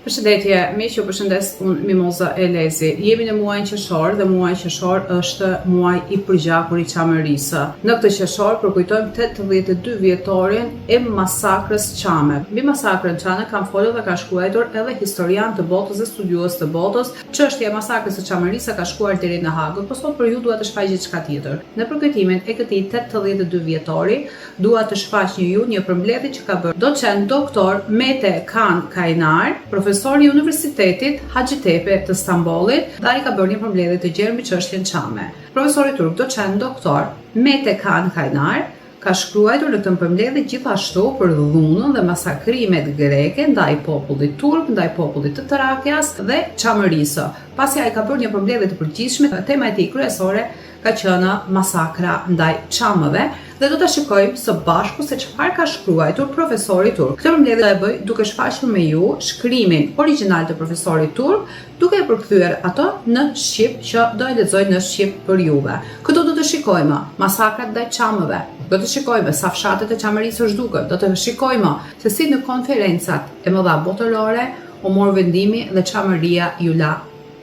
Përshëndetje, miq, ju përshëndes unë Mimoza Elezi. Jemi në muajin qershor dhe muaji qershor është muaj i përgjakur i Çamërisë. Në këtë qershor përkujtojmë 82 vjetorin e masakrës Çame. Mbi masakrën Çame kanë folur dhe kanë shkruajtur edhe historianë të botës dhe studiues të botës. Çështja e masakrës së Çamërisë ka shkuar deri në Hagë, por sot për ju dua të shfaq diçka tjetër. Në përkujtimin e këtij 82 vjetori, Dua të shfaq një ju një përmbledhje që ka bërë docent doktor Mete Kaan Kaynar, profesor i Universitetit Hacettepe të Stambollit dhe ai ka bërë një përmbledhje të gjerë mbi çështjen çame. Profesori turk docent doktor Mete Kaan Kaynar ka shkruajtur në këtë përmbledhje gjithashtu për dhunën dhe masakrimet greke ndaj popullit turk, ndaj popullit të Trakjas dhe Çamërisë. Pasi ai ka bërë një përmbledhje të përgjithshme, tema e tij kryesore ka qenë masakra ndaj çamëve dhe do ta shikojmë së bashku se çfarë ka shkruajtur profesori turk. Këtë përmbledhje do e bëj duke shfaqur me ju shkrimin origjinal të profesorit turk, duke e përkthyer atë në shqip që do e lexoj në shqip për juve. Këtu do të shikojmë masakrat ndaj çamëve, do të shikojmë sa fshate të Çamërisë u zhdukën, do të shikojmë se si në konferencat e mëdha botërore u mor vendimi dhe Çamëria iu la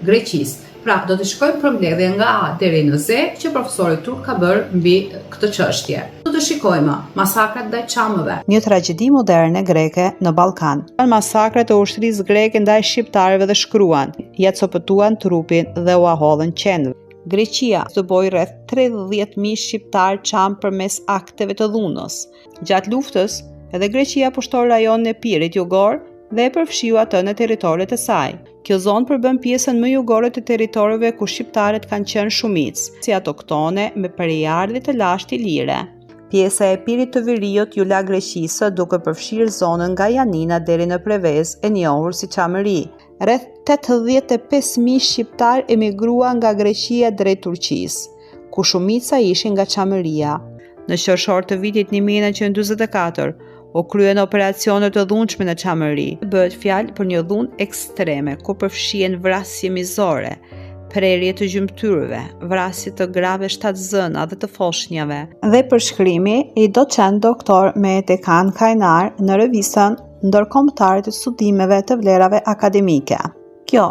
Greqisë. Pra, do të shikojmë përmbledhje nga A deri në Z që profesori turk ka bërë mbi këtë çështje. Do të shikojmë masakrat ndaj çamëve. Një tragjedi moderne greke në Ballkan. Masakrat e ushtrisë greke ndaj shqiptarëve dhe shkruan, ia copëtuan trupin dhe ua hodhën qenve. Greqia dëboi rreth 30.000 shqiptarë çamë përmes akteve të dhunës. Gjatë luftës, edhe Greqia pushtoi rajonin e Epirit jugor dhe e përfshiu atë në territoret e saj. Kjo zonë përbën pjesën më jugore të territoreve ku shqiptarët kanë qenë shumicë, si autoktone me prejardhje të lashtë ilire. Pjesa e Epirit të Veriut iu la Greqisë duke përfshirë zonën nga Janina deri në Prevezë e njohur si Çamëri. Rreth 85.000 shqiptarë emigruan nga Greqia drejt Turqisë, ku shumica ishin nga Çamëria. Në qershor të vitit 1944, u kryen operacione të dhunshme në Çamëri. Bëhet fjalë për një dhunë ekstreme, ku përfshihen vrasje mizore, prerje të gjymtyrëve, vrasje të grave shtatzëna dhe të foshnjave. Dhe përshkrimi i docent doktor Mete Kaan Kaynar në revistën Ndërkombëtare të Studimeve të Vlerave Akademike. Kjo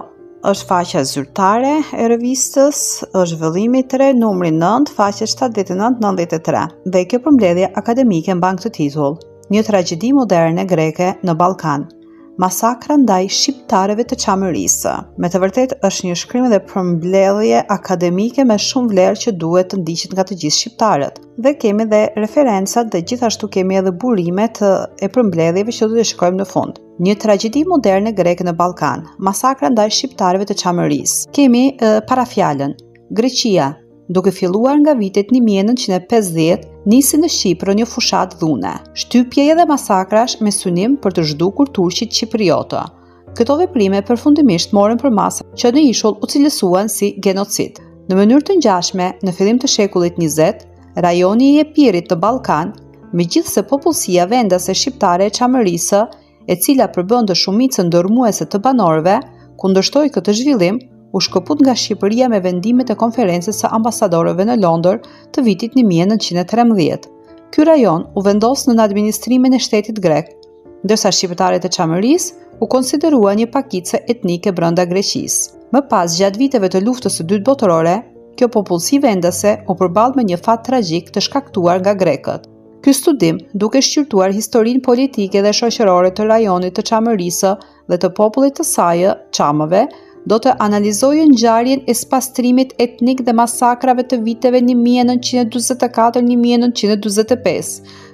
është faqja zyrtare e revistës, është vëllimi 3, numri 9, faqe 79-93. Dhe kjo përmbledhje akademike mban këtë titull: Një tragjedi moderne greke në Ballkan. Masakra ndaj shqiptarëve të Çamërisë. Me të vërtetë është një shkrim dhe përmbledhje akademike me shumë vlerë që duhet të ndiqet nga të gjithë shqiptarët. Dhe kemi dhe referencat dhe gjithashtu kemi edhe burimet e përmbledhjeve që do të shikojmë në fund. Një tragjedi moderne greke në Ballkan, masakra ndaj shqiptarëve të Çamërisë. Kemi e, parafjalën. Greqia, duke filluar nga vitet 1950, nisi në Qipro një fushatë dhune, shtypjeje dhe masakrash me synim për të zhdukur turqit qipriotë. Këto veprime përfundimisht morën përmasa që në ishull u cilësuan si gjenocid. Në mënyrë të ngjashme, në fillim të shekullit 20, rajoni i Epirit në Ballkan, megjithëse popullsia vendase shqiptare e Çamërisë, e cila përbënte shumicën dërrmuese të banorëve, kundërshtoi këtë zhvillim, u shkëput nga Shqipëria me vendimet e Konferencës së Ambasadorëve në Londër të vitit 1913. Ky rajon u vendos nën administrimin e shtetit grek, ndërsa shqiptarët e Çamërisë u konsideruan një pakicë etnike brenda Greqisë. Më pas, gjatë viteve të Luftës së Dytë Botërore, kjo popullsi vendase u përball me një fat tragjik të shkaktuar nga grekët. Ky studim, duke shqyrtuar historinë politike dhe shoqërore të rajonit të Çamërisë dhe të popullit të saj, çamëve, do të analizojë ngjarjen e spastrimit etnik dhe masakrave të viteve 1944-1945,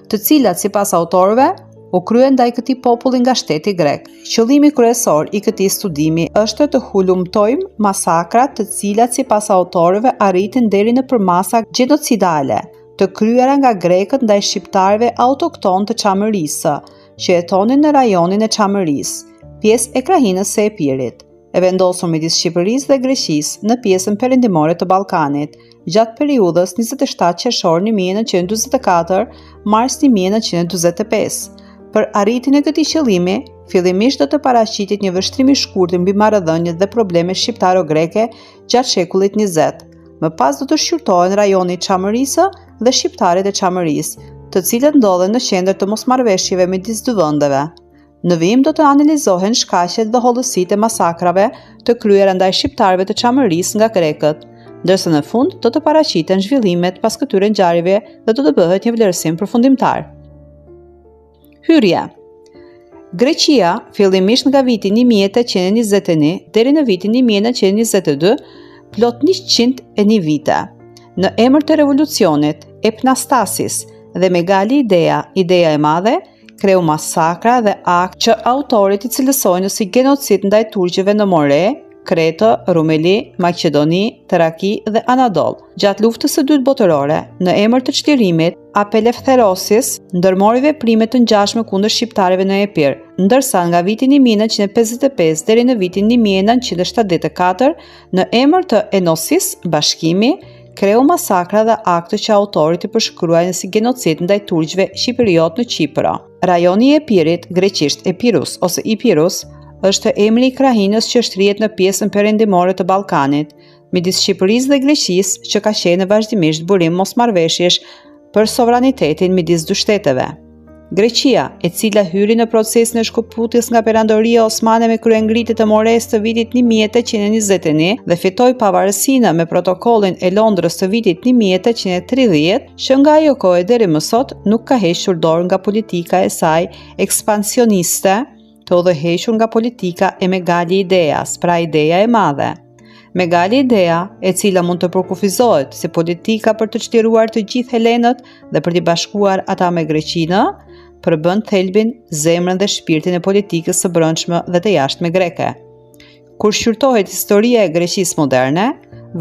të cilat sipas autorëve u kryen ndaj këtij populli nga shteti grek. Qëllimi kryesor i këtij studimi është të hulumtojmë masakrat të cilat sipas autorëve arritën deri në përmasa gjenocidale, të kryera nga grekët ndaj shqiptarëve autoktonë të Çamërisë, që jetonin në rajonin e Çamërisë, pjesë e krahinës së Epirit, e vendosur midis Shqipërisë dhe Greqisë në pjesën perëndimore të Ballkanit, gjatë periudhës 27 qershor 1944, mars 1945. Për arritjen e këtij qëllimi, fillimisht do të paraqitet një vështrim i shkurtër mbi marrëdhëniet dhe problemet shqiptaro-greke gjatë shekullit 20. Më pas do të shqyrtohen rajoni i Çamërisë dhe shqiptarët e Çamërisë, të cilët ndodhen në qendër të mosmarrëveshjeve midis dy vendeve. Në vijim do të analizohen shkaqet dhe hollësitë e masakrave të kryera ndaj shqiptarëve të Çamërisë nga grekët, ndërsa në fund do të paraqiten zhvillimet pas këtyre ngjarjeve dhe do të bëhet një vlerësim përfundimtar. Hyrja Greqia, fillimisht nga viti 1821 deri në vitin 1922, plot 101 vite, në emër të revolucionit, Epanastasis dhe Megali Idea, ideja e madhe, kreu masakra dhe akte që autorët i cilësojnë si genocid ndaj turqve në More, Kretë, Rumeli, Maqedoni, Traki dhe Anadoll. Gjatë Luftës së Dytë Botërore, në emër të çlirimit, Apeleftherosis ndërmori veprime të ngjashme kundër shqiptarëve në Epir, ndërsa nga viti 1955 deri në vitin 1974, në emër të Enosis, Bashkimi, kreu masakra dhe akte që autorët i përshkruajnë si genocid ndaj turqve qipriotë në Qipro. Rajoni i Epirit, greqisht Epirus ose Ipirus, është emri i krahinës që shtrihet në pjesën perëndimore të Ballkanit, midis Shqipërisë dhe Greqisë, që ka qenë vazhdimisht burim mosmarrëveshjesh për sovranitetin midis dy shteteve. Greqia, e cila hyri në procesin e shkëputjes nga Perandoria Osmane me kryengritjet e Moresë të vitit 1821 dhe fitoi pavarësinë me protokollin e Londrës të vitit 1830, që nga ajo kohë e deri më sot nuk ka hequr dorë nga politika e saj ekspansioniste, të udhëhequr nga politika e Megali Ideas, pra ideja e madhe. Megali Idea, e cila mund të përkufizohet si politika për të çliruar të gjithë helenët dhe për t'i bashkuar ata me Greqinë, përbën thelbin, zemrën dhe shpirtin e politikës së brendshme dhe të jashtme greke. Kur shqyrtohet historia e Greqisë moderne,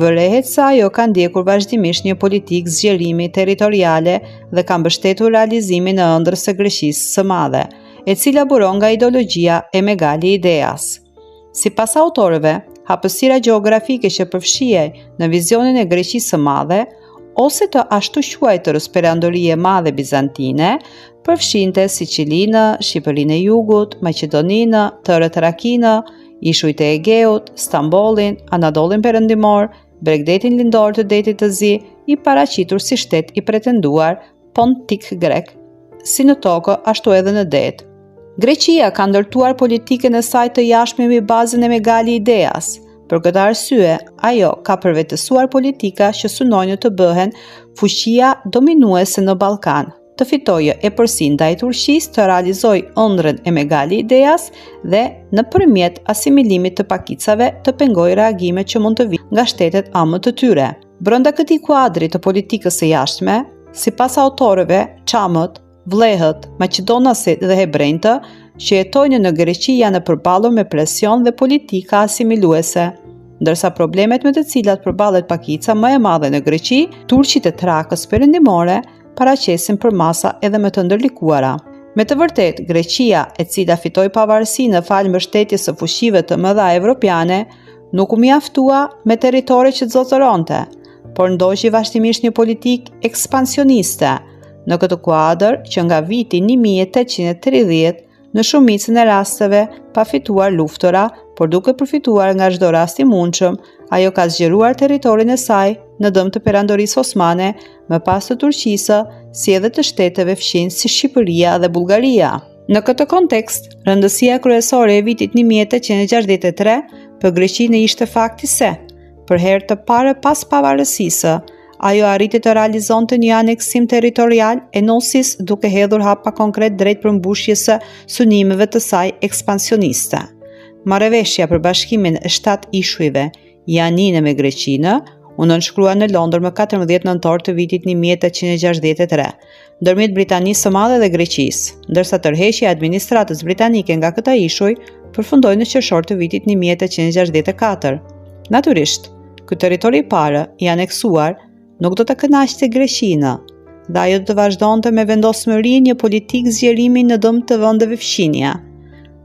vërehet se ajo ka ndjekur vazhdimisht një politikë zgjerimi territoriale dhe ka mbështetur realizimin e ëndrrës së Greqisë së Madhe, e cila buron nga ideologjia e Megali Ideas. Sipas autorëve, hapësira gjeografike që përfshihej në vizionin e Greqisë së Madhe ose të ashtuquajturës Perandori e Madhe Bizantine, përfshinte Sicilinë, Shqipërinë e Jugut, Maqedoninë, tërë Trakinë, ishujt e Egeut, Stambollin, Anadollin Perëndimor, bregdetin lindor të Detit të Zi, i paraqitur si shtet i pretenduar pontik grek, si në tokë ashtu edhe në det. Greqia ka ndërtuar politikën e saj të jashtme mbi bazën e Megali Ideas. Për këtë arsye, ajo ka përvetësuar politika që synojnë të bëhen fuqia dominuese në Ballkan, të fitojë epërsi ndaj Turqisë, të realizojë ëndrrën e Megali Ideas dhe nëpërmjet asimilimit të pakicave të pengojë reagimet që mund të vijnë nga shtetet amë të tyre. Brenda këtij kuadri të politikës së jashtme, sipas autorëve, çamët, vllehët, maqedonasit dhe hebrenjtë që jetojnë në Greqi janë përballur me presion dhe politika asimiluese. Ndërsa problemet me të cilat përballet pakica më e madhe në Greqi, turqit e Trakës Perëndimore, paraqesin përmasa edhe më të ndërlikuara. Me të vërtetë, Greqia, e cila fitoi pavarësinë falë mbështetjes së fuqive të mëdha evropiane, nuk u mjaftua me territore që zotëronte, por ndoqi vazhdimisht një politikë ekspansioniste. Në këtë kuadër, që nga viti 1830, në shumicën e rasteve pa fituar luftëra, por duke përfituar nga çdo rast i mundshëm, ajo ka zgjeruar territorin e saj në dëm të Perandorisë Osmane, më pas të Turqisë, si edhe të shteteve fqinj si Shqipëria dhe Bullgaria. Në këtë kontekst, rëndësia kryesore e vitit 1863 për Greqinë ishte fakti se, për herë të parë pas pavarësisë, ajo arriti të realizonte një aneksim territorial enosis duke hedhur hapa konkret drejt përmbushjes së synimeve të saj ekspansioniste. Marrëveshja për bashkimin e 7 ishujve Janinë me Greqinë u nënshkrua në Londër më 14 nëntor të vitit 1863, ndërmjet Britanisë së Madhe dhe Greqisë, ndërsa tërheqja e administratës britanike nga këta ishuj përfundoi në qershor të vitit 1864. Natyrisht, ky territor i parë i aneksuar nuk do të kënaqte Greqinë dhe ajo do të vazhdonte me vendosmëri një politikë zgjerimi në dëm të vendeve fqinje.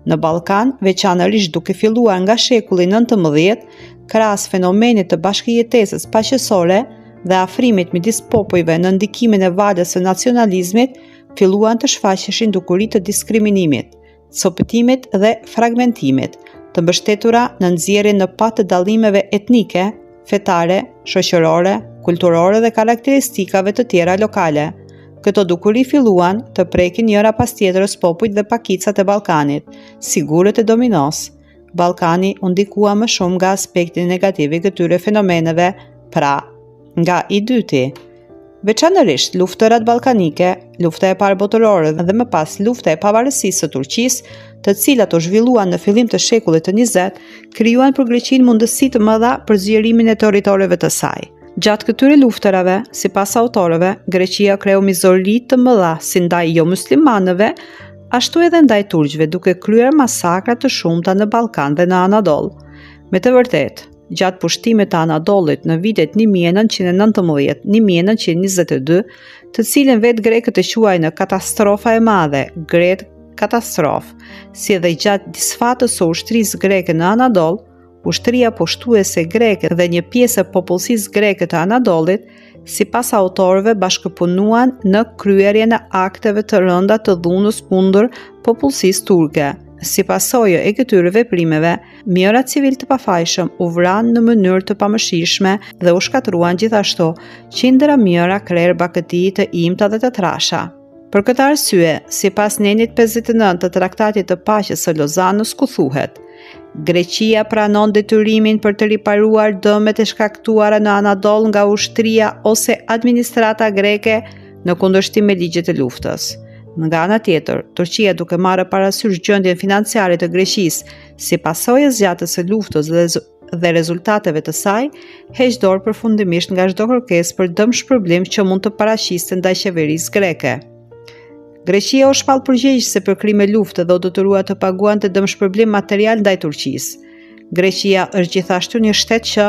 Në Ballkan, veçanërisht duke filluar nga shekulli 19, krahas fenomenit të bashkëjetesës paqësore dhe afrimit midis popujve në ndikimin e valës së nacionalizmit, filluan të shfaqeshin dukuri të diskriminimit, copëtimit dhe fragmentimit, të mbështetura në nxjerrjen në pah të dallimeve etnike, fetare, shoqërore, kulturore dhe karakteristikave të tjera lokale. Këto dukuri filluan të prekin njëra pas tjetrës popujt dhe pakicat e Ballkanit, si gurët e dominosë. Ballkani u ndikua më shumë nga aspekti negativ i këtyre fenomeneve, pra nga i dyti. Veçanërisht luftërat ballkanike, lufta e parë botërore dhe më pas lufta e pavarësisë së Turqisë, të cilat u zhvilluan në fillim të shekullit të 20, krijuan për Greqinë mundësi të mëdha për zgjerimin e territoreve të saj. Gjatë këtyre luftërave, sipas autorëve, Greqia kreu mizori të mëdha si ndaj jomuslimanëve, ashtu edhe ndaj turqve, duke kryer masakra të shumta në Ballkan dhe në Anadoll. Me të vërtetë, gjatë pushtimit të Anadollit në vitet 1919-1922, të cilën vetë grekët e quajnë katastrofa e madhe, Great Catastrophe, si edhe gjatë disfatës së ushtrisë greke në Anadoll, Ushtria pushtuese greke dhe një pjesë e popullsisë greke të Anadollit, sipas autorëve bashkëpunuan në kryerjen e akteve të rënda të dhunës kundër popullsisë turke. Si pasojë e këtyre veprimeve, mijëra civilë të pafajshëm u vranë në mënyrë të pamëshirshme dhe u shkatërruan gjithashtu qindra mijëra krerë bagëtie të imta dhe të trasha. Për këtë arsye, sipas nenit 59 të Traktatit të Paqes së Lozanës ku thuhet: Greqia pranon detyrimin për të riparuar dëmet e shkaktuara në Anadoll nga ushtria ose administrata greke në kundërshtim me ligjet e luftës. Nga ana tjetër, Turqia duke marrë parasysh gjendjen financiare të Greqisë si pasojë e zgjatjes së luftës dhe dhe rezultateve të saj, heq dorë përfundimisht nga çdo kërkesë për dëmshpërblim që mund të paraqiste ndaj qeverisë greke. Greqia u shpall përgjegjëse për krime lufte dhe u detyrua të paguante dëmshpërblim material ndaj Turqisë. Greqia është gjithashtu një shtet që,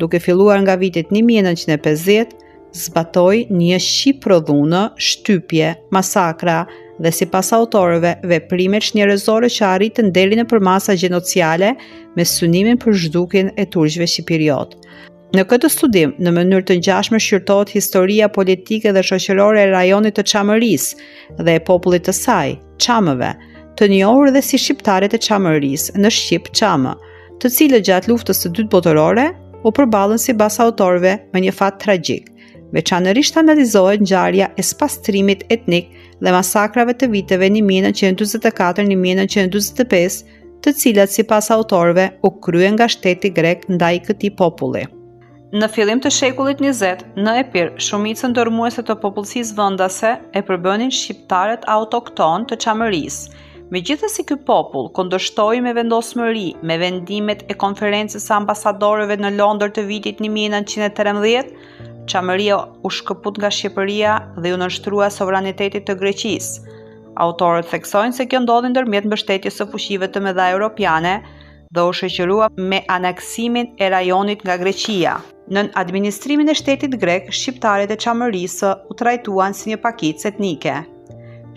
duke filluar nga vitit 1950, zbatoi një shipro dhunë, shtypje, masakra dhe sipas autorëve veprime çnjerëzore që arritën deri në përmasa gjenociale me synimin për zhdukjen e turqve qipiriotë. Në këtë studim, në mënyrë të ngjashme shqyrtohet historia politike dhe shoqërore e rajonit të Çamërisë dhe e popullit të saj, Çamëve, të njohur dhe si shqiptarët e Çamërisë, në shqip Çamë, të cilët gjatë luftës së dytë botërore u përballën sipas autorëve me një fat tragjik. Veçanërisht analizohet ngjarja e spastrimit etnik dhe masakrave të viteve 1944-1945, të cilat sipas autorëve u kryen nga shteti grek ndaj këtij populli. Në fillim të shekullit 20, në Epir, shumicën dërrmuese të popullsisë vendase e përbënin shqiptarët autoktonë të Çamërisë. Megjithëse ky popull kundërshtoi me vendosmëri me vendimet e Konferencës së Ambasadorëve në Londër të vitit 1913, Çamëria u shkëput nga Shqipëria dhe iu nënshtrua sovranitetit të Greqisë. Autorët theksojnë se kjo ndodhi ndërmjet mbështetjes së fuqive të mëdha europiane dhe u shoqërua me aneksimin e rajonit nga Greqia. Nën administrimin e shtetit grek, shqiptarët e Çamërisë u trajtuan si një pakicë etnike.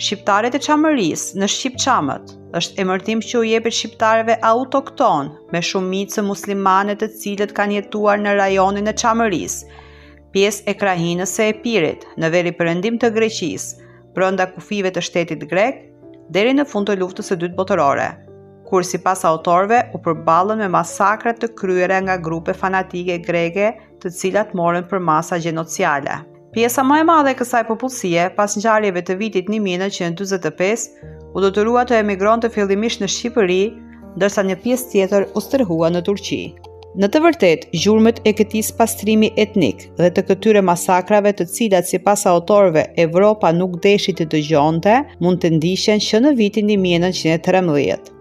Shqiptarët e Çamërisë, në shqip Çamët, është emërtim që u jepet shqiptarëve autoktonë me shumicë muslimane të cilët kanë jetuar në rajonin e Çamërisë, pjesë e krahinës së Epirit, në veriperëndim të Greqisë, brenda kufijve të shtetit grek, deri në fund të Luftës së Dytë Botërore, kur sipas autorëve u përballën me masakra të kryera nga grupe fanatike greke të cilat morën përmasa gjenociale. Pjesa më e madhe e kësaj popullsie, pas ngjarjeve të vitit 1945, u detyrua të emigronte fillimisht në Shqipëri, ndërsa një pjesë tjetër u strehua në Turqi. Në të vërtetë, gjurmët e këtij spastrimi etnik dhe të këtyre masakrave të cilat sipas autorëve Evropa nuk deshi të dëgjonte, mund të ndiqen që në vitin 1913.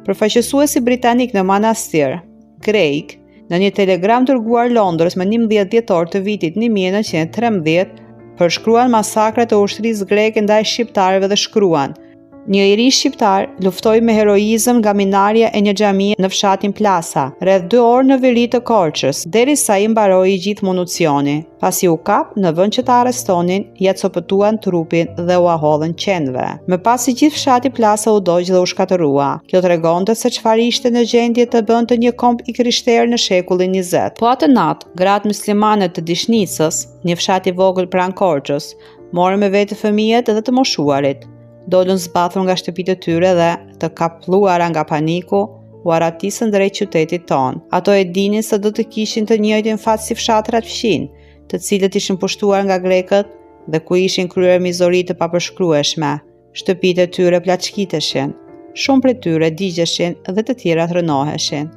Përfaqësuesi britanik në Manastir, Greig, në një telegram dërguar Londrës më 11 dhjetor të vitit 1913, përshkruan masakrat e ushtrisë greke ndaj shqiptarëve dhe shkruan: Një i ri shqiptar luftoi me heroizëm nga minarja e një xhamie në fshatin Plasa, rreth 2 orë në veri të Korçës, derisa i mbaroi i gjithë municioni. Pasi u kap, në vend që ta arrestonin, ia copëtuan trupin dhe ua hodhën qenve. Më pas i gjithë fshati Plasa u dogj dhe u shkatërrua. Kjo tregonte se çfarë ishte në gjendje të bënte një komb i krishterë në shekullin 20. Po atë natë, gratë myslimane të Dishnicës, një fshat i vogël pranë Korçës, morën me vete fëmijët dhe të moshuarit. Dolën zbathur nga shtëpitë e tyre dhe, të kapluara nga paniku, u arratisën drejt qytetit tonë. Ato e dinin se do të kishin të njëjtin fat si fshatrat fqinj, të cilët ishin pushtuar nga grekët dhe ku ishin kryer mizori të papërshkrueshme. Shtëpitë e tyre plaçkiteshin, shumë prej tyre digjeshin dhe të tjerat rrënoheshin.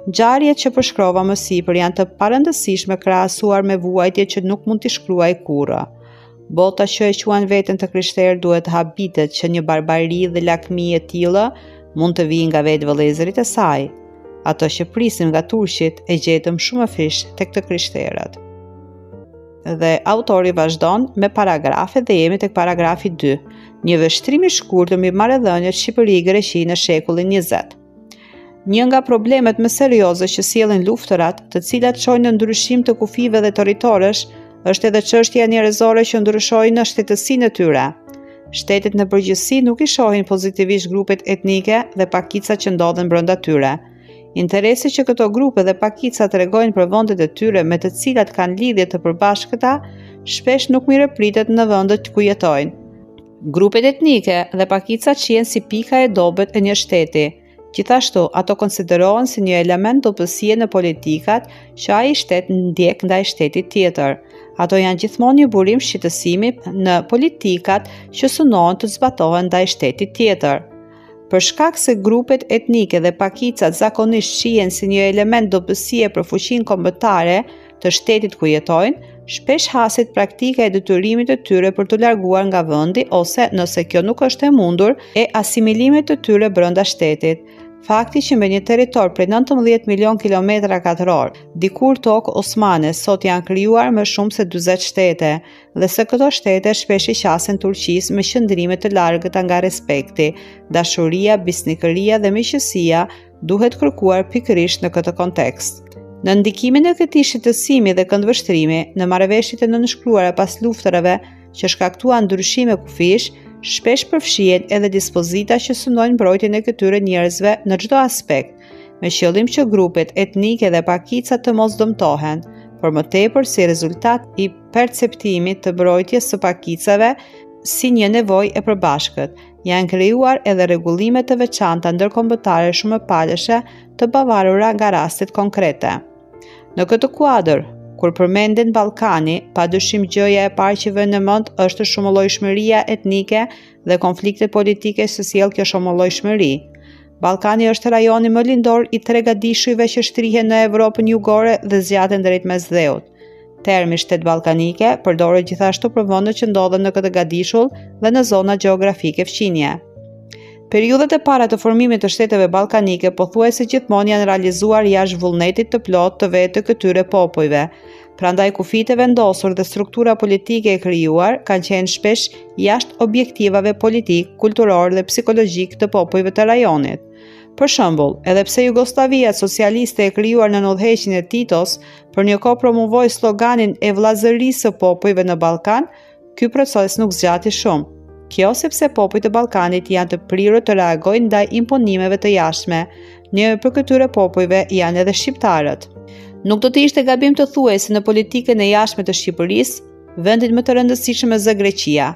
Ngjarjet që përshkrova më sipër janë të parëndësishme krahasuar me vuajtjet që nuk mund t'i shkruaj kurrë. Bota që e quan veten të krishterë duhet të habitet që një barbari dhe lakmi e tillë mund të vijë nga vetë vëllezërit e saj. Ato që prisnim nga turqit e gjetëm shumëfish tek të krishterët. Dhe autori vazhdon me paragrafe dhe jemi tek paragrafi 2, një vështrim i shkurtër mbi marrëdhëniet Shqipëri-Greqi në shekullin 20. Një nga problemet më serioze që sjellin luftërat, të cilat çojnë në ndryshim të kufijve dhe territoresh, është edhe çështja njerëzore që ndryshojnë shtetësinë e tyre. Shtetet në përgjithësi nuk i shohin pozitivisht grupet etnike dhe pakicat që ndodhen brenda tyre. Interesi që këto grupe dhe pakica tregojnë për vendet e tyre me të cilat kanë lidhje të përbashkëta, shpesh nuk mirëpritet në vendet ku jetojnë. Grupet etnike dhe pakicat shihen si pika e dobët e një shteti. Gjithashtu, ato konsiderohen si një element dobësie në politikat që ai shtet ndjek ndaj shtetit tjetër. Ato janë gjithmonë një burim shqetësimi në politikat që synohen të zbatohen ndaj shtetit tjetër. Për shkak se grupet etnike dhe pakicat zakonisht shihen si një element dobësie për fuqinë kombëtare të shtetit ku jetojnë, shpesh haset praktika e detyrimit të tyre për t'u larguar nga vendi ose, nëse kjo nuk është e mundur, e asimilimit të tyre brenda shtetit. Fakti që me një territor prej 19 milion kilometra katror, dikur tokë osmane, sot janë krijuar më shumë se 40 shtete, dhe se këto shtete shpesh i qasen Turqisë me qëndrime të largëta nga respekti, dashuria, besnikëria dhe miqësia duhet kërkuar pikërisht në këtë kontekst. Në ndikimin e këtij shqetësimi dhe këndvështrimi, në marrëveshjet e nënshkruara pas luftërave që shkaktuan ndryshime kufijsh, shpesh përfshihen edhe dispozita që synojnë mbrojtjen e këtyre njerëzve në çdo aspekt, me qëllim që grupet etnike dhe pakicat të mos dëmtohen, por më tepër si rezultat i perceptimit të mbrojtjes së pakicave si një nevojë e përbashkët, janë krijuar edhe rregullime të veçanta ndërkombëtare shumëpalëshe të pavarura nga rastet konkrete. Në këtë kuadër, kur përmendet Ballkani, padyshim gjëja e parë që vjen në mend është shumëllojshmëria etnike dhe konfliktet politike që sjell kjo shumëllojshmëri. Ballkani është rajoni më lindor i tre gadishujve që shtrihen në Evropën jugore dhe zgjaten drejt Mesdheut. Termi shtet ballkanike përdoret gjithashtu për vendet që ndodhen në këtë gadishull dhe në zona gjeografike fqinje. Periudhat e para të formimit të shteteve ballkanike pothuajse gjithmonë janë realizuar jashtë vullnetit të plotë të vetë këtyre popujve. Prandaj kufijtë e vendosur dhe struktura politike e krijuar kanë qenë shpesh jashtë objektivave politikë, kulturorë dhe psikologjikë të popujve të rajonit. Për shembull, edhe pse Jugosllavia socialiste e krijuar nën udhëheqjen e Titos për një kohë promovoi sloganin e vëllazërisë së popujve në Ballkan, Ky proces nuk zgjati shumë. Kjo sepse popujt e Ballkanit janë të prirur të reagojnë ndaj imponimeve të jashtme. Një prej këtyre popujve janë edhe shqiptarët. Nuk do të ishte gabim të thuhej se në politikën e jashtme të Shqipërisë, vendin më të rëndësishëm e zë Greqia,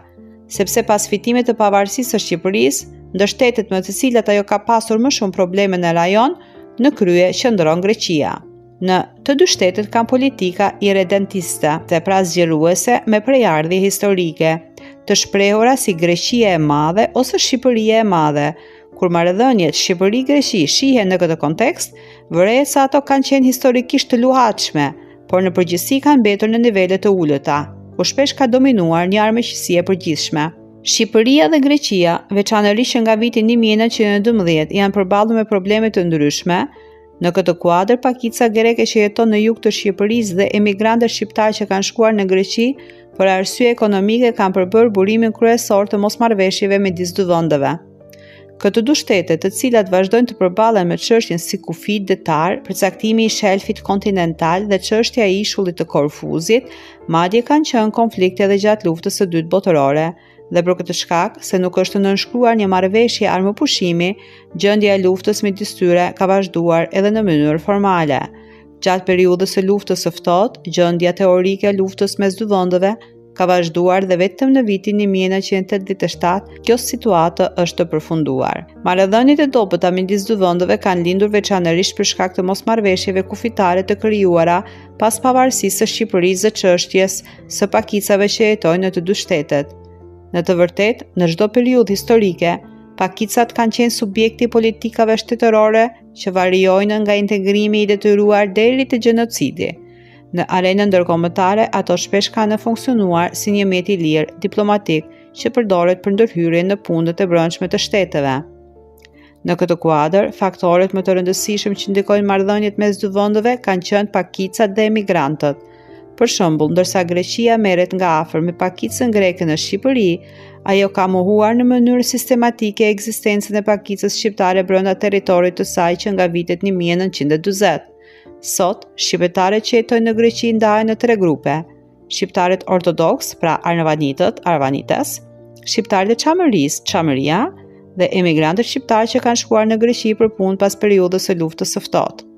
sepse pas fitimit të pavarësisë së Shqipërisë, ndër shtetet me të cilat ajo ka pasur më shumë probleme në rajon, në krye qëndron Greqia. Në të dy shtetet kanë politika irredentiste, dhe pra zgjeruese me prejardhje historike, të shprehura si Greqia e Madhe ose Shqipëria e Madhe. Kur marrëdhëniet Shqipëri-Greqi shihen në këtë kontekst, vërehet se ato kanë qenë historikisht të luhatshme, por në përgjithësi kanë mbetur në nivele të ulëta, ku shpesh ka dominuar një armiqësi e përgjithshme. Shqipëria dhe Greqia, veçanërisht që nga viti 1912, janë përballur me probleme të ndryshme, Në këtë kuadër, pakica greke që jeton në jug të Shqipërisë dhe emigrantët shqiptarë që kanë shkuar në Greqi për arsye ekonomike kanë përbërë burimin kryesor të mosmarrëveshjeve midis dy vendeve. Këto dy shtete, të cilat vazhdojnë të përballen me çështjen si kufijtë detarë, përcaktimi i shelfit kontinental dhe çështja e ishullit të Korfuzit, madje kanë qenë konflikte edhe gjatë Luftës së Dytë Botërore. Dhe për këtë shkak se nuk është nënshkruar një marrëveshje armëpushimi, gjendja e luftës midis tyre ka vazhduar edhe në mënyrë formale. Gjatë periudhës së luftës së ftohtë, gjendja teorike e luftës mes dy vendeve ka vazhduar dhe vetëm në vitin 1987 kjo situatë është përfunduar. Marrëdhëniet e dobëta midis dy vendeve kanë lindur veçanërisht për shkak të mosmarrëveshjeve kufitare të krijuara pas pavarësisë së Shqipërisë dhe çështjes së pakicave që jetojnë në të dy shtetet. Në të vërtetë, në çdo periudhë historike, pakicat kanë qenë subjekti i politikave shtetërore që variojnë nga integrimi i detyruar deri te gjenocidi. Në arenën ndërkombëtare, ato shpesh kanë funksionuar si një mjet i lirë diplomatik që përdoret për ndërhyrje në punët e brendshme të shteteve. Në këtë kuadër, faktorët më të rëndësishëm që ndikojnë marrëdhëniet mes dy vendeve kanë qenë pakicat dhe emigrantët. Për shembull, ndërsa Greqia merret nga afër me pakicën greke në Shqipëri, ajo ka mohuar në mënyrë sistematike ekzistencën e pakicës shqiptare brenda territorit të saj që nga vitet 1940. Sot, shqiptarët që jetojnë në Greqi ndahen në tre grupe: shqiptarët ortodoksë, pra arvanitët, arvanites, shqiptarët e Çamërisë, Çamëria, dhe emigrantët shqiptarë që kanë shkuar në Greqi për punë pas periudhës së luftës së ftohtë.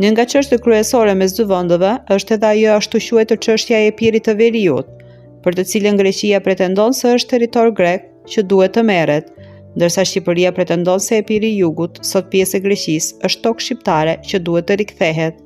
Një nga çështjet kryesore mes dy vendeve është edhe ajo e ashtuquajtur çështja e Epirit të Veriut, për të cilën Greqia pretendon se është territor grek që duhet të merret, ndërsa Shqipëria pretendon se Epiri i Jugut, sot pjesë e Greqisë, është tokë shqiptare që duhet të rikthehet.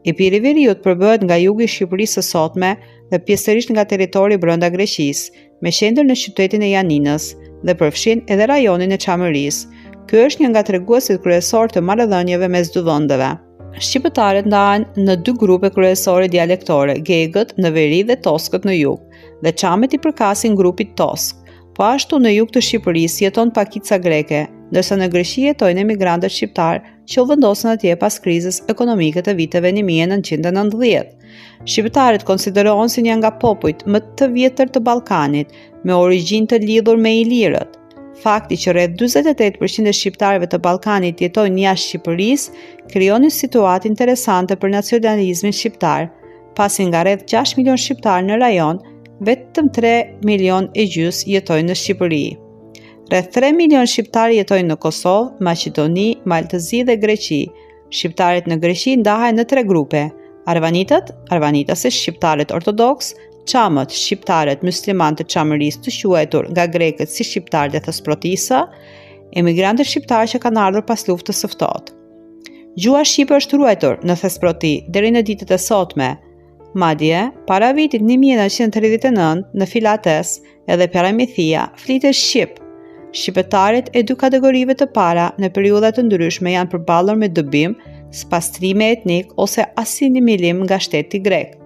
Epiri i Veriut përbëhet nga jugu i Shqipërisë së sotme dhe pjesërisht nga territori brenda Greqisë, me qendër në qytetin e Janinës dhe përfshin edhe rajonin e Çamërisë. Ky është një nga treguesit kryesorë të marrëdhënieve mes dy vendeve. Shqiptarët ndahen në dy grupe kryesore dialektore, gegët në veri dhe toskët në jug, dhe çamët i përkasin grupit tosk. Po ashtu në jug të Shqipërisë jeton pakica greke, ndërsa në Greqi jetojnë emigrantët shqiptarë që u vendosën atje pas krizës ekonomike të viteve 1990. Shqiptarët konsiderohen si një nga popujt më të vjetër të Ballkanit, me origjinë të lidhur me ilirët. Fakti që rreth 48% e shqiptarëve të Ballkanit jetojnë jashtë Shqipërisë, krijon një situatë interesante për nacionalizmin shqiptar, pasi nga rreth 6 milion shqiptarë në rajon, vetëm 3 milion e gjysë jetojnë në Shqipëri. Rreth 3 milion shqiptarë jetojnë në Kosovë, Maqedoni, Mal të Zi dhe Greqi. Shqiptarët në Greqi ndahen në tre grupe: Arvanitët, arvanitasit, shqiptarët ortodoksë, çamët, shqiptarët myslimanë të Çamërisë të quajtur nga grekët si shqiptarët e Thesprotisë, emigrantët shqiptarë që kanë ardhur pas luftës së ftohtë. Gjuha shqipe është ruajtur në Thesproti deri në ditët e sotme. Madje, para vitit 1939, në Filates, edhe Paramithia, flitej shqip. Shqiptarët e dy kategorive të para në periudha të ndryshme janë përballur me dëbim, spastrime etnik ose asimilim nga shteti grek.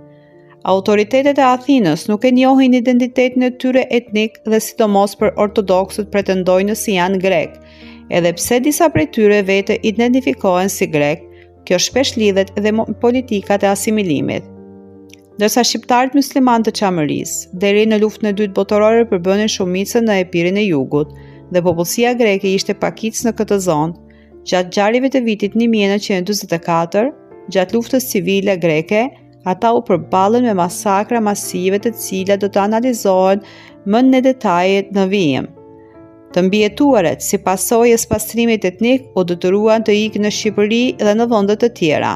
Autoritetet e Athinës nuk e njohin identitetin e tyre etnik dhe sidomos për ortodoksët pretendojnë se janë grekë. Edhe pse disa prej tyre vetë identifikohen si grekë, Kjo shpesh lidhet edhe me politikat e asimilimit. Ndërsa shqiptarët myslimanë të Çamërisë, deri në luftën e dytë botërore përbënin shumicën në Epirin e Jugut dhe popullsia greke ishte pakicë në këtë zonë. Gjatë ngjarjeve të vitit 1944, gjatë luftës civile greke, ata u përballën me masakra masive të cilat do të analizohen më në detaje në vijim. Të mbijetuarit, si pasojë e spastrimit etnik, u detyruan të ikin në Shqipëri dhe në vende të tjera.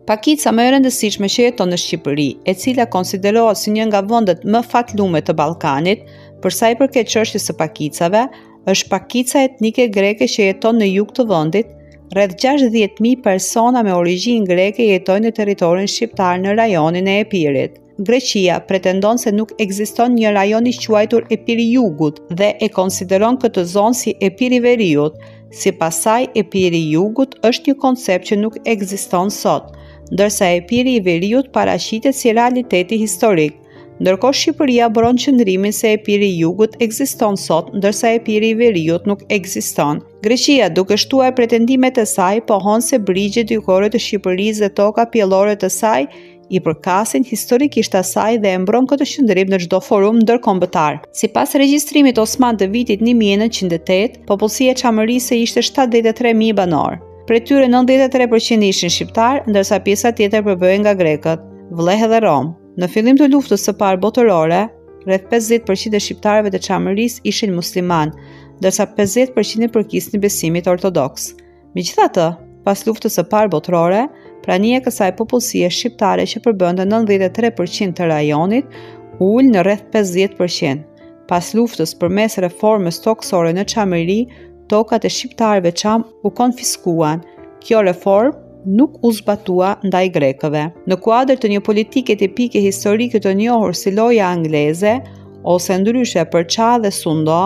Pakica më e rëndësishme që jeton në Shqipëri, e cila konsiderohet si një nga vendet më fatlume të Ballkanit, për sa i përket çështjes së pakicave, është pakica etnike greke që jeton në jug të vendit. Rreth 60.000 persona me origjinë greke jetojnë në territorin shqiptar në rajonin e Epirit. Greqia pretendon se nuk ekziston një rajon i quajtur Epiri i Jugut dhe e konsideron këtë zonë si Epiri i Veriut. Sipas saj, Epiri i Jugut është një koncept që nuk ekziston sot, ndërsa Epiri i Veriut paraqitet si realiteti historik. Ndërkohë Shqipëria mbron qëndrimin se Epiri i Jugut ekziston sot, ndërsa Epiri i Veriut nuk ekziston. Greqia, duke shtuar pretendimet e saj, pohon se brigjet jugore të Shqipërisë dhe toka pjellore të saj i përkasin historikisht asaj dhe e mbron këtë qëndrim në çdo forum ndërkombëtar. Sipas regjistrimit osman të vitit 1908, popullsia e Çamërisë ishte 73.000 banorë. Prej tyre 93% ishin shqiptarë, ndërsa pjesa tjetër përbëhej nga grekët, vllehë dhe romë. Në fillim të luftës së parë botërore, rreth 50% e shqiptarëve të Çamërisë ishin muslimanë, ndërsa 50% i përkisnin besimit ortodoks. Megjithatë, pas luftës së parë botërore, prania e kësaj popullsie shqiptare që përbënte 93% të rajonit, U ul në rreth 50 për qind. Pas luftës përmes reformës tokësore në Çamëri, tokat e shqiptarëve çamë u konfiskuan. Kjo reformë nuk u zbatua ndaj grekëve. Në kuadër të një politike tipike historike të njohur si loja angleze, ose ndryshe përça dhe sundo,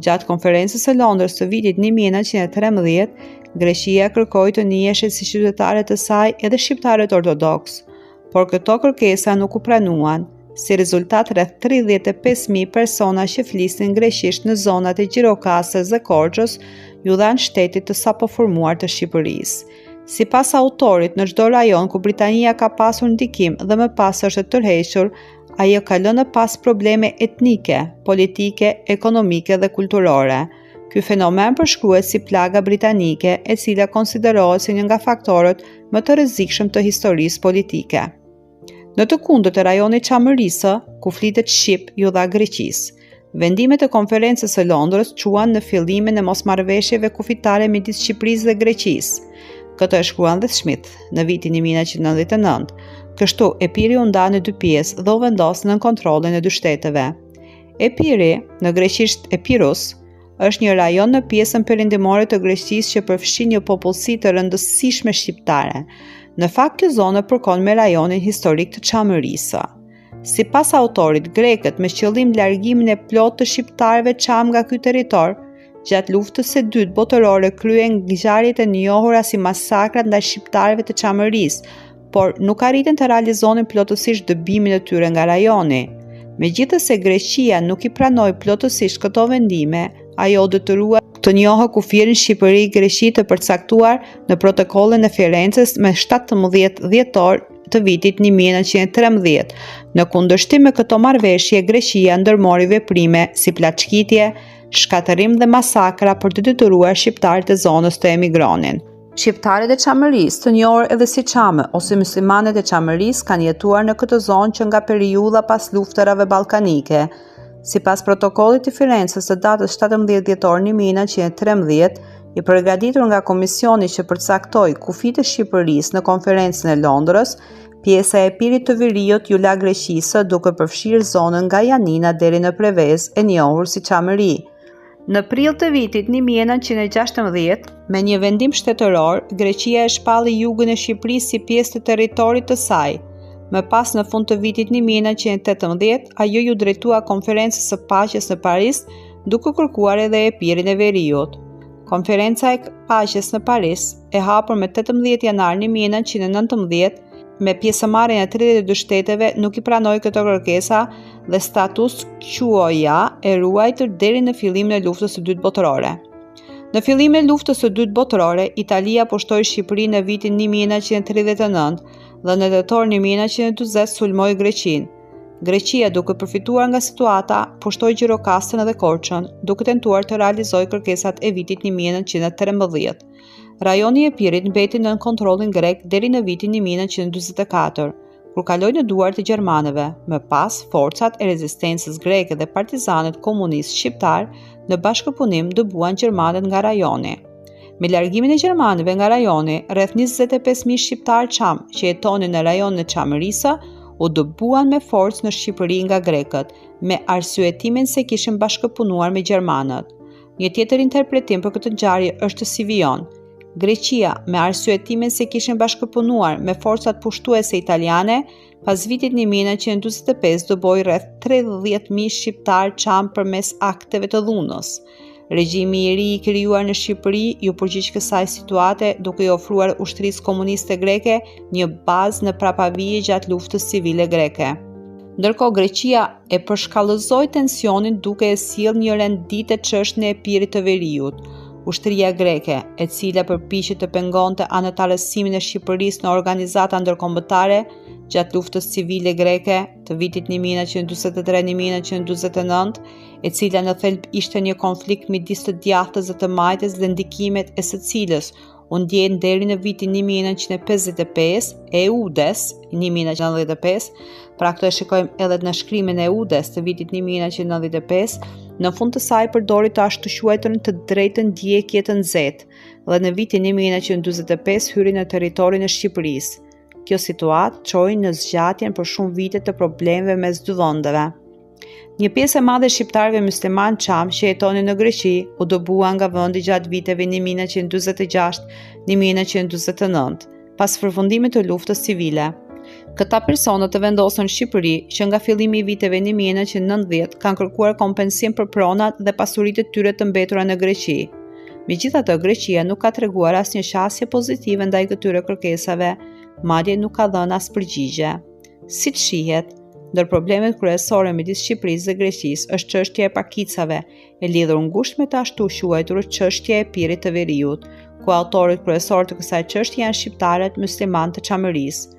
gjatë konferencës së Londrës të vitit 1913, Greqia kërkoi të njiheshin si qytetarë të saj edhe shqiptarët ortodoksë. Por këto kërkesa nuk u pranuan. Si rezultat rreth 35.000 persona që flisnin greqisht në zonat e Gjirokastrës dhe Korçës iu dhanë shtetit të sapoformuar të Shqipërisë. Sipas autorit, në çdo rajon ku Britania ka pasur ndikim dhe më pas është tërhequr, ajo ka lënë pas probleme etnike, politike, ekonomike dhe kulturore. Ky fenomen përshkruhet si plaga britanike, e cila konsiderohet si një nga faktorët më të rrezikshëm të historisë politike. Në të kundërt, rajoni i Çamërisë, ku flitet shqip, iu dha Greqisë. Vendimet e Konferencës së Londrës çuan në fillimin e mosmarrëveshjeve kufitare midis Shqipërisë dhe Greqisë. Këtë e shkruan dhe Smith në vitin 1999. Kështu, Epiri u nda në dy pjesë dhe u vendos nën kontrollin e dy shteteve. Epiri, në greqisht Epirus, është një rajon në pjesën perëndimore të Greqisë që përfshin një popullsi të rëndësishme shqiptare. Në fakt, kjo zonë përkon me rajonin historik të Çamërisë. Sipas autorit, grekët me qëllim largimin e plotë të shqiptarëve çamë nga ky territor, gjatë luftës së dytë botërore kryen ngjarjet e njohura si masakrat ndaj shqiptarëve të Çamërisë, por nuk arritën të realizonin plotësisht dëbimin e tyre nga rajoni. Megjithëse Greqia nuk i pranoi plotësisht këto vendime, ajo u detyrua të njohë kufirin Shqipëri-Greqi të përcaktuar në Protokollin e Firences me 17 dhjetor të vitit 1913. Në kundërshtim me këto marrëveshje, Greqia ndërmori veprime si plaçkitje, shkatërrim dhe masakra për të detyruar shqiptarët e zonës të emigronin. Shqiptarët e Çamërisë, të njohur edhe si Çamë ose myslimanët e Çamërisë, kanë jetuar në këtë zonë që nga periudha pas luftërave ballkanike. Sipas Protokollit të Firences të datës 17 dhjetor 1913, i përgatitur nga komisioni që përcaktoi kufijtë e Shqipërisë në Konferencën e Londrës, pjesa e Epirit të Veriut iu la Greqisë duke përfshirë zonën nga Janina deri në Prevezë e njohur si Çamëri. Në prill të vitit 1916, me një vendim shtetëror, Greqia e shpalli jugun e Shqipërisë si pjesë të territorit të saj. Më pas në fund të vitit 1918, ajo iu drejtua Konferencës së Paqes në Paris, duke kërkuar edhe Epirin e Veriut. Konferenca e Paqes në Paris, e hapur me 18 janar 1919, me pjesëmarrjen e 32 shteteve nuk i pranoi këto kërkesa dhe status quo-ja e ruajtur deri në fillimin e Luftës së Dytë Botërore. Në fillimin e Luftës së Dytë Botërore, Italia pushtoi Shqipërinë në vitin 1939 dhe në tetor 1940 sulmoi Greqinë. Greqia, duke përfituar nga situata, pushtoi Gjirokastrën dhe Korçën, duke tentuar të realizojë kërkesat e vitit 1913. Rajoni i Epirit mbeti nën kontrollin grek deri në vitin 1944, kur kaloi në duart e gjermanëve. Më pas, forcat e rezistencës greke dhe partizanët komunistë shqiptarë në bashkëpunim dëbuan gjermanët nga rajoni. Me largimin e gjermanëve nga rajoni, rreth 25.000 shqiptarë çamë që jetonin në rajonin e Çamërisë u dëbuan me forcë në Shqipëri nga grekët, me arsyetimin se kishin bashkëpunuar me gjermanët. Një tjetër interpretim për këtë ngjarje është si vijon. Greqia, me arsyetimin se kishin bashkëpunuar me forcat pushtuese italiane, pas vitit 1945 dëboi rreth 30.000 shqiptarë çamë përmes akteve të dhunës. Regjimi i ri i krijuar në Shqipëri iu përgjigj kësaj situate duke i ofruar ushtrisë komuniste greke një bazë në prapavijë gjatë luftës civile greke. Ndërkohë Greqia e përshkallëzoi tensionin duke e sjellë në rend dite çështjen e Epirit të Veriut. Ushtria greke, e cila përpiqej të pengonte anëtarësimin e Shqipërisë në organizata ndërkombëtare gjatë luftës civile greke të vitit 1943-1949, e cila në thelb ishte një konflikt midis të djathtës dhe të majtës dhe ndikimet e së cilës u ndjenë deri në vitin 1955, Eudes 1995, pra këtë e shikojmë edhe në shkrimin e Eudes të vitit 1995, në fund të saj përdori të ashtuquajturën të drejtën djegie të nxehtë dhe në vitin 1945 hyri në territorin e Shqipërisë. Kjo situatë çoi në zgjatjen për shumë vite të problemeve mes dy vendeve. Një pjesë e madhe e shqiptarëve myslimanë çamë që jetonin në Greqi u dëbuan nga vendi gjatë viteve 1946-1949, pas përfundimit të luftës civile. Këta persona të vendosur në Shqipëri që nga fillimi i viteve 1990 kanë kërkuar kompensim për pronat dhe pasuritë e tyre të mbetura në Greqi. Megjithatë, Greqia nuk ka treguar asnjë qasje pozitive ndaj këtyre kërkesave, madje nuk ka dhënë as përgjigje. Siç shihet, ndër problemet kryesore midis Shqipërisë dhe Greqisë është çështja e pakicave, e lidhur ngushtë me të ashtuquajturën çështje e Epirit të Veriut, ku autorët kryesorë të kësaj çështje janë shqiptarët myslimanë të Çamërisë.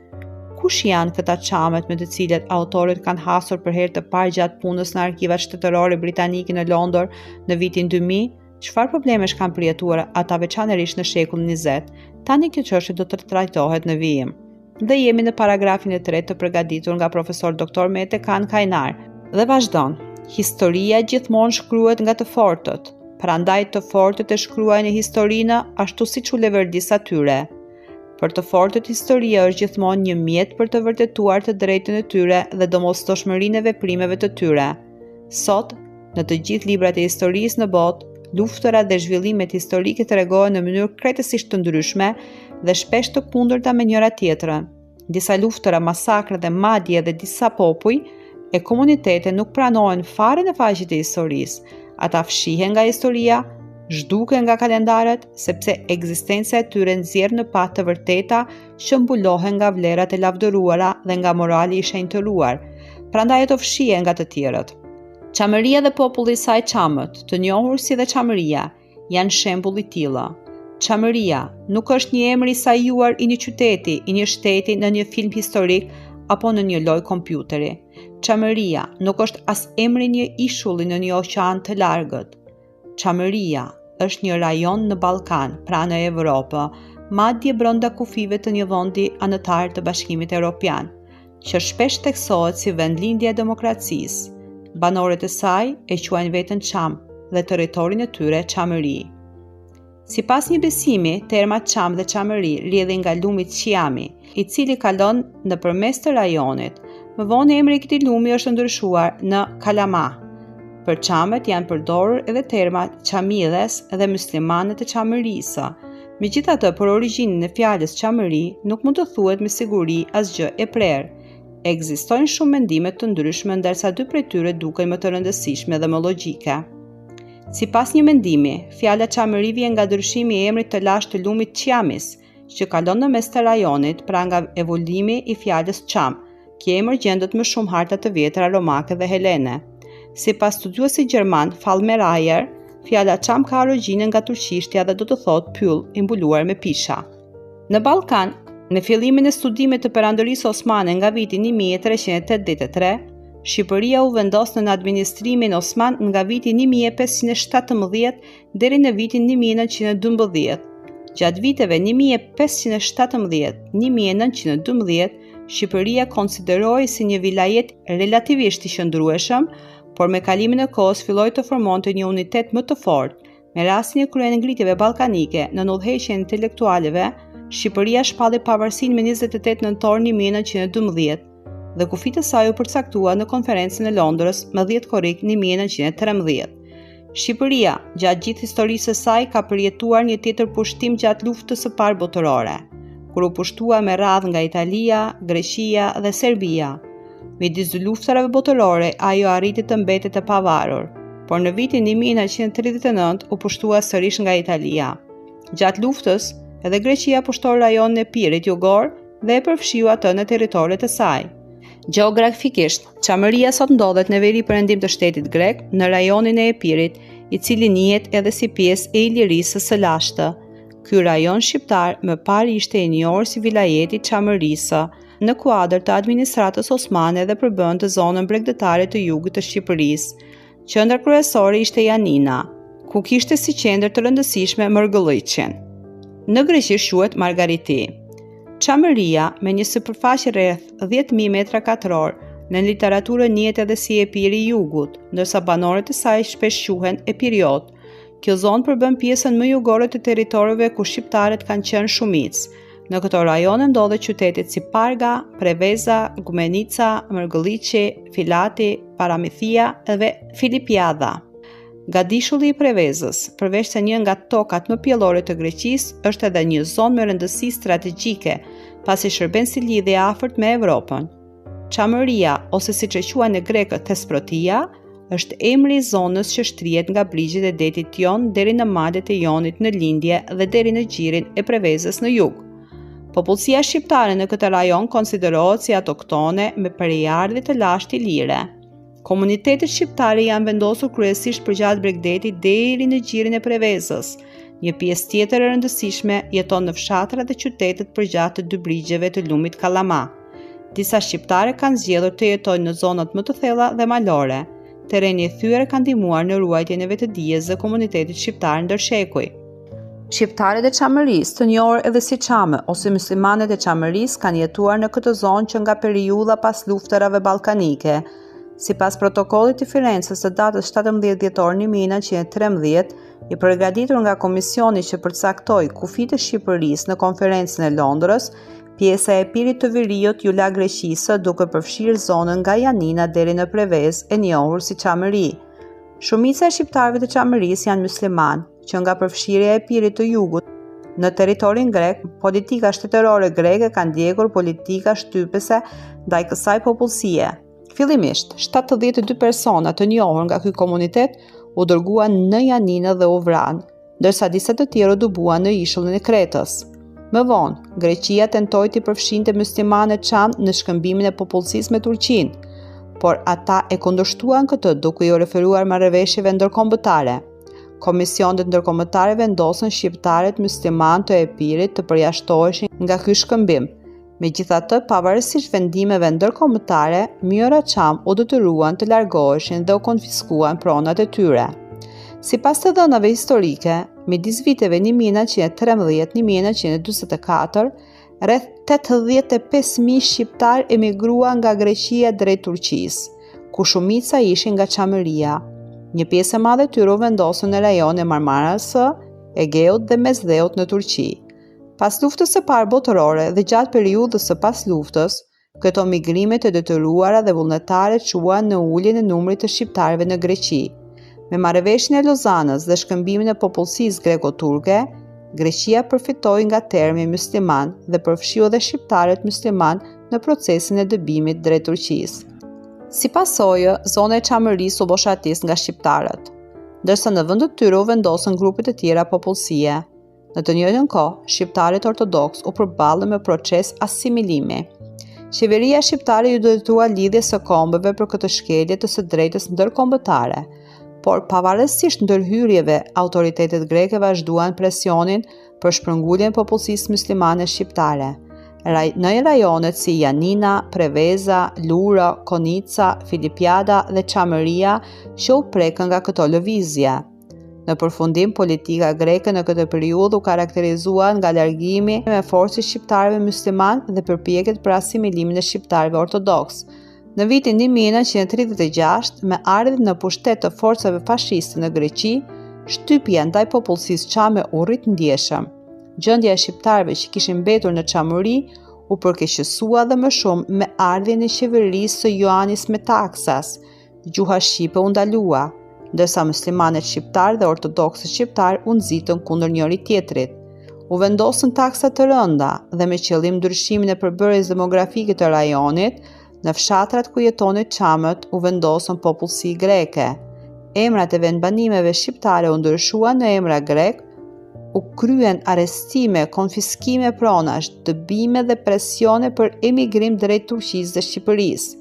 Kush janë këta çamët me të cilët autorët kanë hasur për herë të parë gjatë punës në arkivat shtetërore britanike në Londër në vitin 2000? Çfarë problemesh kanë përjetuar ata veçanërisht në shekullin 20? Tani kjo çështje do të trajtohet në vijim. Dhe jemi në paragrafin e tretë të përgatitur nga profesor Dr. Mete Kan Kajnar dhe vazhdon. Historia gjithmonë shkruhet nga të fortët, prandaj të fortët e shkruajnë historinë ashtu siç u leverdis atyre. Për të fortët historia është gjithmonë një mjet për të vërtetuar të drejtën e tyre dhe domosdoshmërinë e veprimeve të tyre. Sot, në të gjithë librat e historisë në botë, luftërat dhe zhvillimet historike tregohen në mënyrë krejtësisht të ndryshme dhe shpesh të kundërta me njëra tjetrën. Disa luftëra, masakra dhe madje edhe disa popuj e komunitete nuk pranohen fare në faqet e historisë. Ata fshihen nga historia, zhduken nga kalendarët, sepse ekzistenca e tyre nxjerr në pah të vërteta që mbulohen nga vlerat e lavdëruara dhe nga morali i shenjtëruar. Prandaj ato fshihen nga të tjerët. Çamëria dhe populli i saj çamët, të njohur si dhe Çamëria, janë shembull i tillë. Çamëria nuk është një emër i sajuar i një qyteti, i një shteti në një film historik apo në një lojë kompjuteri. Çamëria nuk është as emri i një ishulli në një oqean të largët. Çamëria është një rajon në Ballkan, pra në Evropë, madje brenda kufijve të një vendi anëtar të Bashkimit Evropian, që shpesh theksohet si vendlindja e demokracisë. Banorët e saj e quajnë veten Çam dhe territorin e tyre Çamëri. Sipas një besimi, termat Çam dhe Çamëri rrjedhin nga lumi Çiami, i cili kalon nëpër mes të rajonit. Më vonë emri i këtij lumi është ndryshuar në Kalama. Për çamët janë përdorur edhe termat Çamidhes dhe myslimanët e Çamërisë. Megjithatë, për origjinën e fjalës Çamëri nuk mund të thuhet me siguri asgjë e prerë. Ekzistojnë shumë mendime të ndryshme, ndërsa dy prej tyre duken më të rëndësishme dhe më logjike. Sipas një mendimi, fjala Çamëri vjen nga ndryshimi i emrit të lashtë të lumit Çiamis, që kalon në mes të rajonit, pra nga evolimi i fjalës Çam. Ky emër gjendet në shumë harta të vjetra romake dhe helene. Sipas studiuesit gjerman Fallmerayer, fjala Çam ka origjinën nga turqishtja dhe do të thotë pyll i mbuluar me pisha. Në Ballkan, në fillimin e studimit të Perandorisë Osmane nga viti 1383, Shqipëria u vendos nën administrimin osman nga viti 1517 deri në vitin 1912. Gjatë viteve 1517-1912, Shqipëria konsiderohej si një vilajet relativisht i qëndrueshëm, por me kalimin e kohës filloi të formonte një unitet më të fortë, Me rastin e kryengritjeve ballkanike, nën udhëheqjen e intelektualëve, Shqipëria shpalli pavarësinë më 28 nëntor 1912 dhe kufijtë e saj u përcaktuan në Konferencën e Londrës më 10 korrik 1913. Shqipëria, gjatë gjithë historisë së saj, ka përjetuar një tjetër pushtim gjatë Luftës së Parë Botërore, kur u pushtua me radhë nga Italia, Greqia dhe Serbia. Midis dy luftërave botërore, ajo arriti të mbetet e pavarur, por në vitin 1939 u pushtua sërish nga Italia. Gjatë luftës, edhe Greqia pushtoi rajonin e Epirit jugor dhe e përfshiu atë në territoret e saj. Gjeografikisht, Çamëria sot ndodhet në veri perëndim të shtetit grek, në rajonin e Epirit, i cili njihet edhe si pjesë e Ilirisë së lashtë. Ky rajon shqiptar më parë ishte i njohur si vilajeti i Çamërisë, në kuadër të administratës osmane dhe përbënte zonën bregdetare të jugut të Shqipërisë. Qendra kryesore ishte Janina, ku kishte si qendër të rëndësishme Mërgëlliçin. Në greqisht quhet Margariti. Çamëria, me një sipërfaqe rreth 10.000 metra katror, në literaturë njihet edhe si Epiri i Jugut, ndërsa banorët e saj shpesh quhen Epiriotë. Kjo zonë përbën pjesën më jugore të territoreve ku shqiptarët kanë qenë shumicë. Në këto rajone ndodhen qytetet si Parga, Preveza, Gumenica, Mërgëlliçi, Filati, Paramithia dhe Filipiadha. Gadishulli i Prevezës, përveç se një nga tokat më pjellore të Greqisë, është edhe një zonë me rëndësi strategjike, pasi shërben si lidhje e afërt me Evropën. Çamëria, ose siç e quajnë grekët Thesprotia, është emri i zonës që shtrihet nga brigjet e detit Jon deri në malet e Jonit në lindje dhe deri në gjirin e Prevezës në jug. Popullsia shqiptare në këtë rajon konsiderohet si autoktone me prejardhje të lashtë ilire. Komunitetet shqiptare janë vendosur kryesisht përgjatë bregdetit deri në gjirin e Prevezës. Një pjesë tjetër e rëndësishme jeton në fshatra dhe qytetet përgjatë të dy brigjeve të lumit Kallama. Disa shqiptarë kanë zgjedhur të jetojnë në zonat më të thella dhe malore. Terreni i thyer ka ndihmuar në ruajtjen e vetëdijes dhe komunitetit shqiptar ndër shekuj. Shqiptarët e Çamërisë, të njohur edhe si Çamë ose myslimanët e Çamërisë, kanë jetuar në këtë zonë që nga periudha pas luftërave ballkanike. Sipas protokollit të Firences të datës 17 dhjetor 1913, i përgatitur nga komisioni që përcaktoi kufijtë e Shqipërisë në konferencën e Londrës, pjesa e Epirit të Veriut iu la Greqisë duke përfshirë zonën nga Janina deri në Prevezë e njohur si Çamëri. Shumica e shqiptarëve të Çamërisë janë myslimanë. Që nga përfshirja e Epirit të Jugut në territorin grek, politika shtetërore greke ka ndjekur politika shtypëse ndaj kësaj popullsie. Fillimisht, 72 persona të njohur nga ky komunitet u dërguan në Janinë dhe u vranë, ndërsa disa të tjerë u dëbuan në ishullin e Kretës. Më vonë, Greqia tentoi t'i përfshinte myslimanët çamë në shkëmbimin e popullsisë me Turqinë, por ata e kundërshtuan këtë duke iu referuar marrëveshjeve ndërkombëtare. Komisionet ndërkombëtare vendosën shqiptarët myslimanë të Epirit të përjashtoheshin nga ky shkëmbim. Megjithatë, pavarësisht vendimeve ndërkombëtare, mijëra çamë u detyruan të largoheshin dhe u konfiskuan pronat e tyre. Sipas të dhënave historike, midis viteve 1913-1944, Rreth 85.000 shqiptarë emigruan nga Greqia drejt Turqisë, ku shumica ishin nga Çamëria. Një pjesë e madhe e tyre u vendosën në rajonin e Marmarasë, Egeut dhe Mesdheut në Turqi. Pas luftës së parë botërore dhe gjatë periudhës së pasluftës, Këto migrime të detyruara dhe vullnetare çuan në uljen e numrit të shqiptarëve në Greqi. Me marrëveshjen e Lozanës dhe shkëmbimin e popullsisë greko-turke, Greqia përfitoi nga termi mysliman dhe përfshiu edhe shqiptarët myslimanë në procesin e dëbimit drejt Turqisë. Si pasojë, zona e Çamërisë u boshatis nga shqiptarët, ndërsa në vend të tyre u vendosën grupe të tjera popullsie. Në të njëjtën kohë, shqiptarët ortodoksë u përballën me proces asimilimi. Qeveria shqiptare iu drejtua Lidhjes së Kombeve për këtë shkelje të së drejtës ndërkombëtare, por pavarësisht ndërhyrjeve, autoritetet greke vazhduan presionin për shpërnguljen e popullsisë myslimane shqiptare. Në rajonet si Janina, Preveza, Luro, Konica, Filipiada dhe Çamëria që u prekën nga këto lëvizje. Në përfundim, politika greke në këtë periudhë u karakterizua nga largimi me forcë i shqiptarëve myslimanë dhe përpjekjet për asimilimin e shqiptarëve ortodoksë. Në vitin 1936, me ardhjen në pushtet të forcave fashiste në Greqi, shtypja ndaj popullsisë çame u rrit ndjeshëm. Gjendja e shqiptarëve që kishin mbetur në Çamëri u përkeqësua dhe më shumë me ardhjen e qeverisë së Ioannis Metaxas, Gjuha shqipe u ndalua, ndërsa myslimanët shqiptarë dhe ortodoksët shqiptarë u nxitën kundër njëri-tjetrit. U vendosën taksa të rënda dhe me qëllim ndryshimin e përbërjes demografike të rajonit, në fshatrat ku jetonin çamët u vendosën popullsi greke. Emrat e vendbanimeve shqiptare u ndryshuan në emra grekë, u kryen arrestime, konfiskime pronash, dëbime dhe presione për emigrim drejt Turqisë dhe Shqipërisë.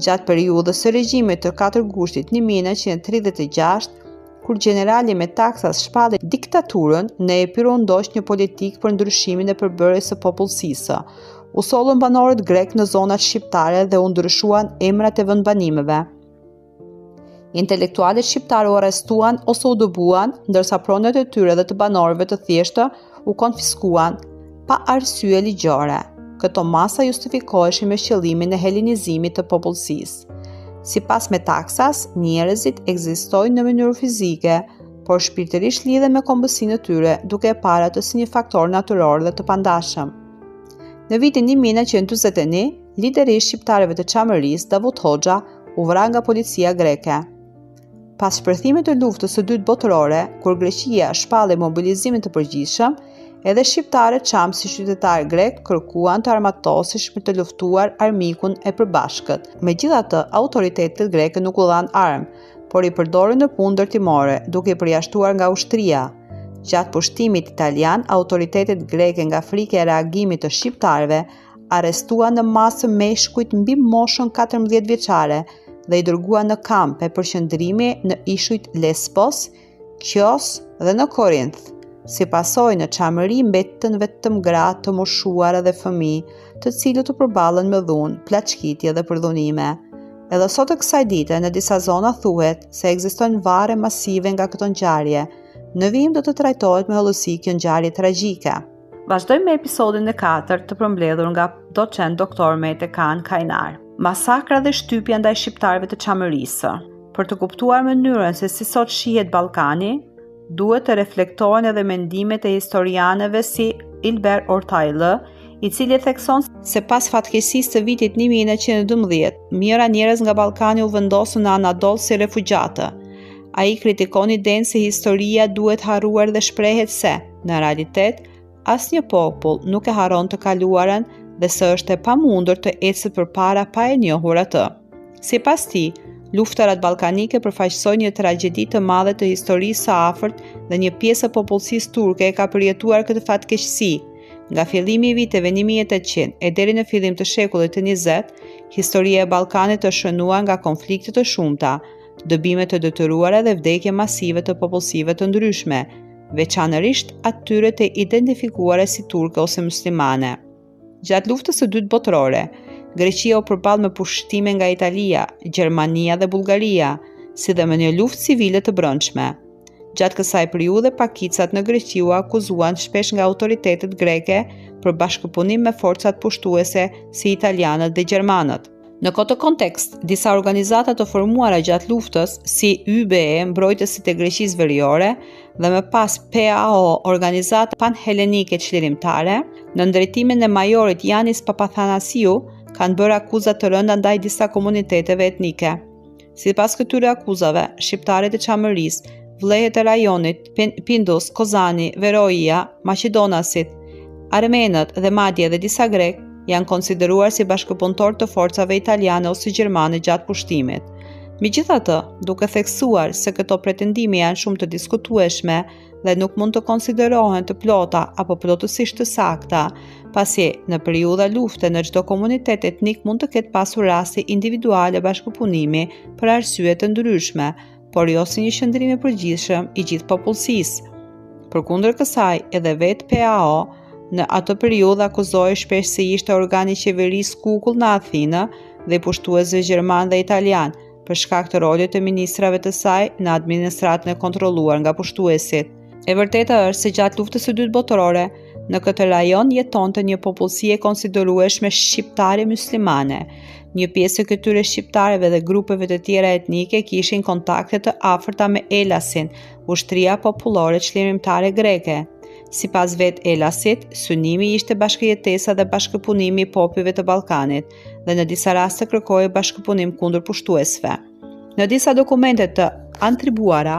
Gjatë periudhës së regjimit të 4 gushtit 1936, kur gjenerali Metaxas shpalli diktaturën, në Epir u ndoq një politikë për ndryshimin e përbërjes së popullsisë. U sollën banorët grekë në zonat shqiptare dhe u ndryshuan emrat e vendbanimeve. Intelektualët shqiptarë u arrestuan ose u dëbuan, ndërsa pronat e tyre dhe të banorëve të thjeshtë u konfiskuan pa arsye ligjore. Këto masa justifikoheshin me qëllimin e helenizimit të popullsisë. Sipas Metaxas, njerëzit ekzistojnë në mënyrë fizike, por shpirtërisht lidhen me kombësinë e tyre, duke e parë atë si një faktor natyror dhe të pandashëm. Në vitin 1941, lideri i shqiptarëve të Çamërisë, Davut Hoxha, u vra nga policia greke. Pas shpërthimit të luftës së dytë botërore, kur Greqia shpalli mobilizimin të përgjithshëm, edhe shqiptarët çamë si qytetarë grekë kërkuan të armatoseshin për të luftuar armikun e përbashkët. Megjithatë, autoritetet greke nuk u dhanë armë, por i përdorën në punë ndërtimore, duke i përjashtuar nga ushtria. Gjatë pushtimit italian, autoritetet greke nga frika e reagimit të shqiptarëve arrestuan në masë meshkujt mbi moshën 14 vjeçare dhe i dërguan në kampe përqendrimi në ishujt Lesbos, Kios dhe në Korinth. Si pasojë në Çamëri mbetën vetëm gra të moshuara dhe fëmijë, të cilët u përballën me dhunë, plaçkitje dhe përdhunime. Edhe sot e kësaj dite në disa zona thuhet se ekzistojnë varre masive nga këto ngjarje. Në vijim do të trajtohet me hollësi kjo ngjarje tragjike. Vazhdojmë me episodin e katërt të përmbledhur nga docent doktor Mete Kaan Kaynar. Masakra dhe shtypja ndaj shqiptarëve të Çamërisë. Për të kuptuar mënyrën se si sot shihet Ballkani, duhet të reflektohen edhe mendimet e historianëve si Ilber Ortaylı, i cili thekson se pas fatkeqësisë të vitit 1912, mijëra njerëz nga Ballkani u vendosën në Anadoll si refugjatë. Ai kritikon idenë se historia duhet harruar dhe shprehet se, në realitet, asnjë popull nuk e harron të kaluarën dhe se është e pamundur të ecet përpara pa e njohur atë. Sipas tij, luftërat ballkanike përfaqësojnë një tragjedi të madhe të historisë së afërt dhe një pjesë e popullsisë turke e ka përjetuar këtë fatkeqësi. Nga fillimi i viteve 1800 e deri në fillim të shekullit të 20, historia e Ballkanit është shënuar nga konflikte të shumta, dëbime të detyruara dhe vdekje masive të popullsive të ndryshme, veçanërisht atyre të identifikuara si turke ose muslimane. Gjatë Luftës së Dytë Botërore, Greqia u përball me pushtime nga Italia, Gjermania dhe Bullgaria, si dhe me një luftë civile të brendshme. Gjatë kësaj periudhe pakicat në Greqi u akuzuan shpesh nga autoritetet greke për bashkëpunim me forcat pushtuese si italianët dhe gjermanët. Në këtë kontekst, disa organizata të formuara gjatë luftës, si YBE, Mbrojtësit e Greqisë Veriore, dhe më pas PAO, Organizata Panhelenike Çlirimtare, nën drejtimin e majorit Janis Papathanasiu, kanë bërë akuza të rënda ndaj disa komuniteteve etnike. Sipas këtyre akuzave, shqiptarët e Çamërisë, vllehët e rajonit, Pindus, Kozani, Veroia, maqedonasit, armenët dhe madje edhe disa grekë janë konsideruar si bashkëpunëtorë të forcave italiane ose gjermane gjatë pushtimit. Megjithatë, duke theksuar se këto pretendime janë shumë të diskutueshme dhe nuk mund të konsiderohen të plota apo plotësisht të sakta, pasi në periudha lufte në çdo komunitet etnik mund të ketë pasur raste individuale bashkëpunimi për arsye të ndryshme, por jo si një qëndrim i përgjithshëm i gjithë popullsisë. Përkundër kësaj, edhe vetë PAO në atë periudhë akuzohej shpesh se ishte organ i qeverisë kukull në Athinë dhe i pushtuesve gjermanë dhe italianë, për shkak të rolit të ministrave të saj në administratën e kontrolluar nga pushtuesit. E vërteta është se gjatë Luftës së Dytë Botërore, në këtë rajon jetonte një popullsi e konsiderueshme shqiptare myslimane. Një pjesë e këtyre shqiptarëve dhe grupeve të tjera etnike kishin kontakte të afërta me Elasin, Ushtria Popullore Çlirimtare Greke. Sipas vetë Elasit, synimi ishte bashkëjetesa dhe bashkëpunimi i popujve të Ballkanit dhe në disa raste kërkohej bashkëpunim kundër pushtuesve. Në disa dokumente të atribuuara,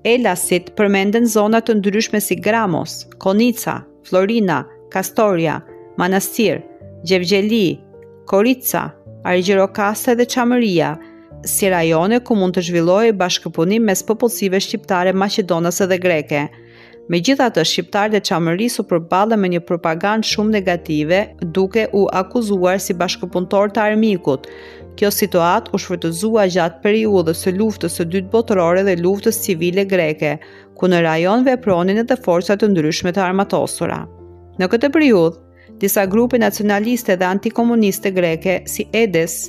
Elasit përmenden zona të ndryshme si Gramos, Konica, Florina, Kastoria, Manastir, Gjevgjeli, Korica, Argjirokastra dhe Çamëria, si rajone ku mund të zhvillohej bashkëpunim mes popullsive shqiptare, maqedonase dhe greke. Megjithatë, shqiptarët e Çamërisë u përballën me një propagandë shumë negative, duke u akuzuar si bashkëpunëtorë të armikut. Kjo situatë u shfrytëzua gjatë periudhës së Luftës së Dytë Botërore dhe Luftës Civile Greke, ku në rajon vepronin edhe forca të ndryshme të armatosura. Në këtë periudhë, disa grupe nacionaliste dhe antikomuniste greke, si EDES,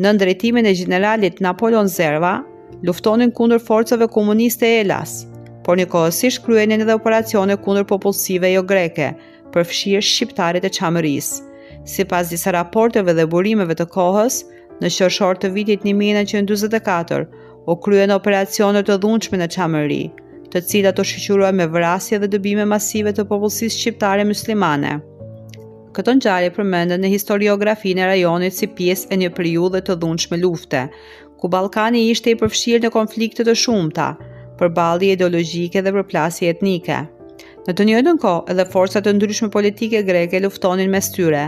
nën drejtimin e gjeneralit Napoleon Zerva, luftonin kundër forcave komuniste Elas, por njëkohësisht kryenin edhe operacione kundër popullsive jo greke, përfshirë shqiptarët e Çamërisë. Sipas disa raporteve dhe burimeve të kohës, në qershor të vitit 1944, u kryen operacione të dhunshme në Çamëri, të cilat u shoqëruan me vrasje dhe dëbime masive të popullsisë shqiptare muslimane. Këto ngjarje përmenden në historiografinë e rajonit si pjesë e një periudhe të dhunshme lufte, ku Ballkani ishte i përfshirë në konflikte të shumta, përballje ideologjike dhe përplasje etnike. Në të njëjtën kohë, edhe forca të ndryshme politike greke luftonin mes tyre,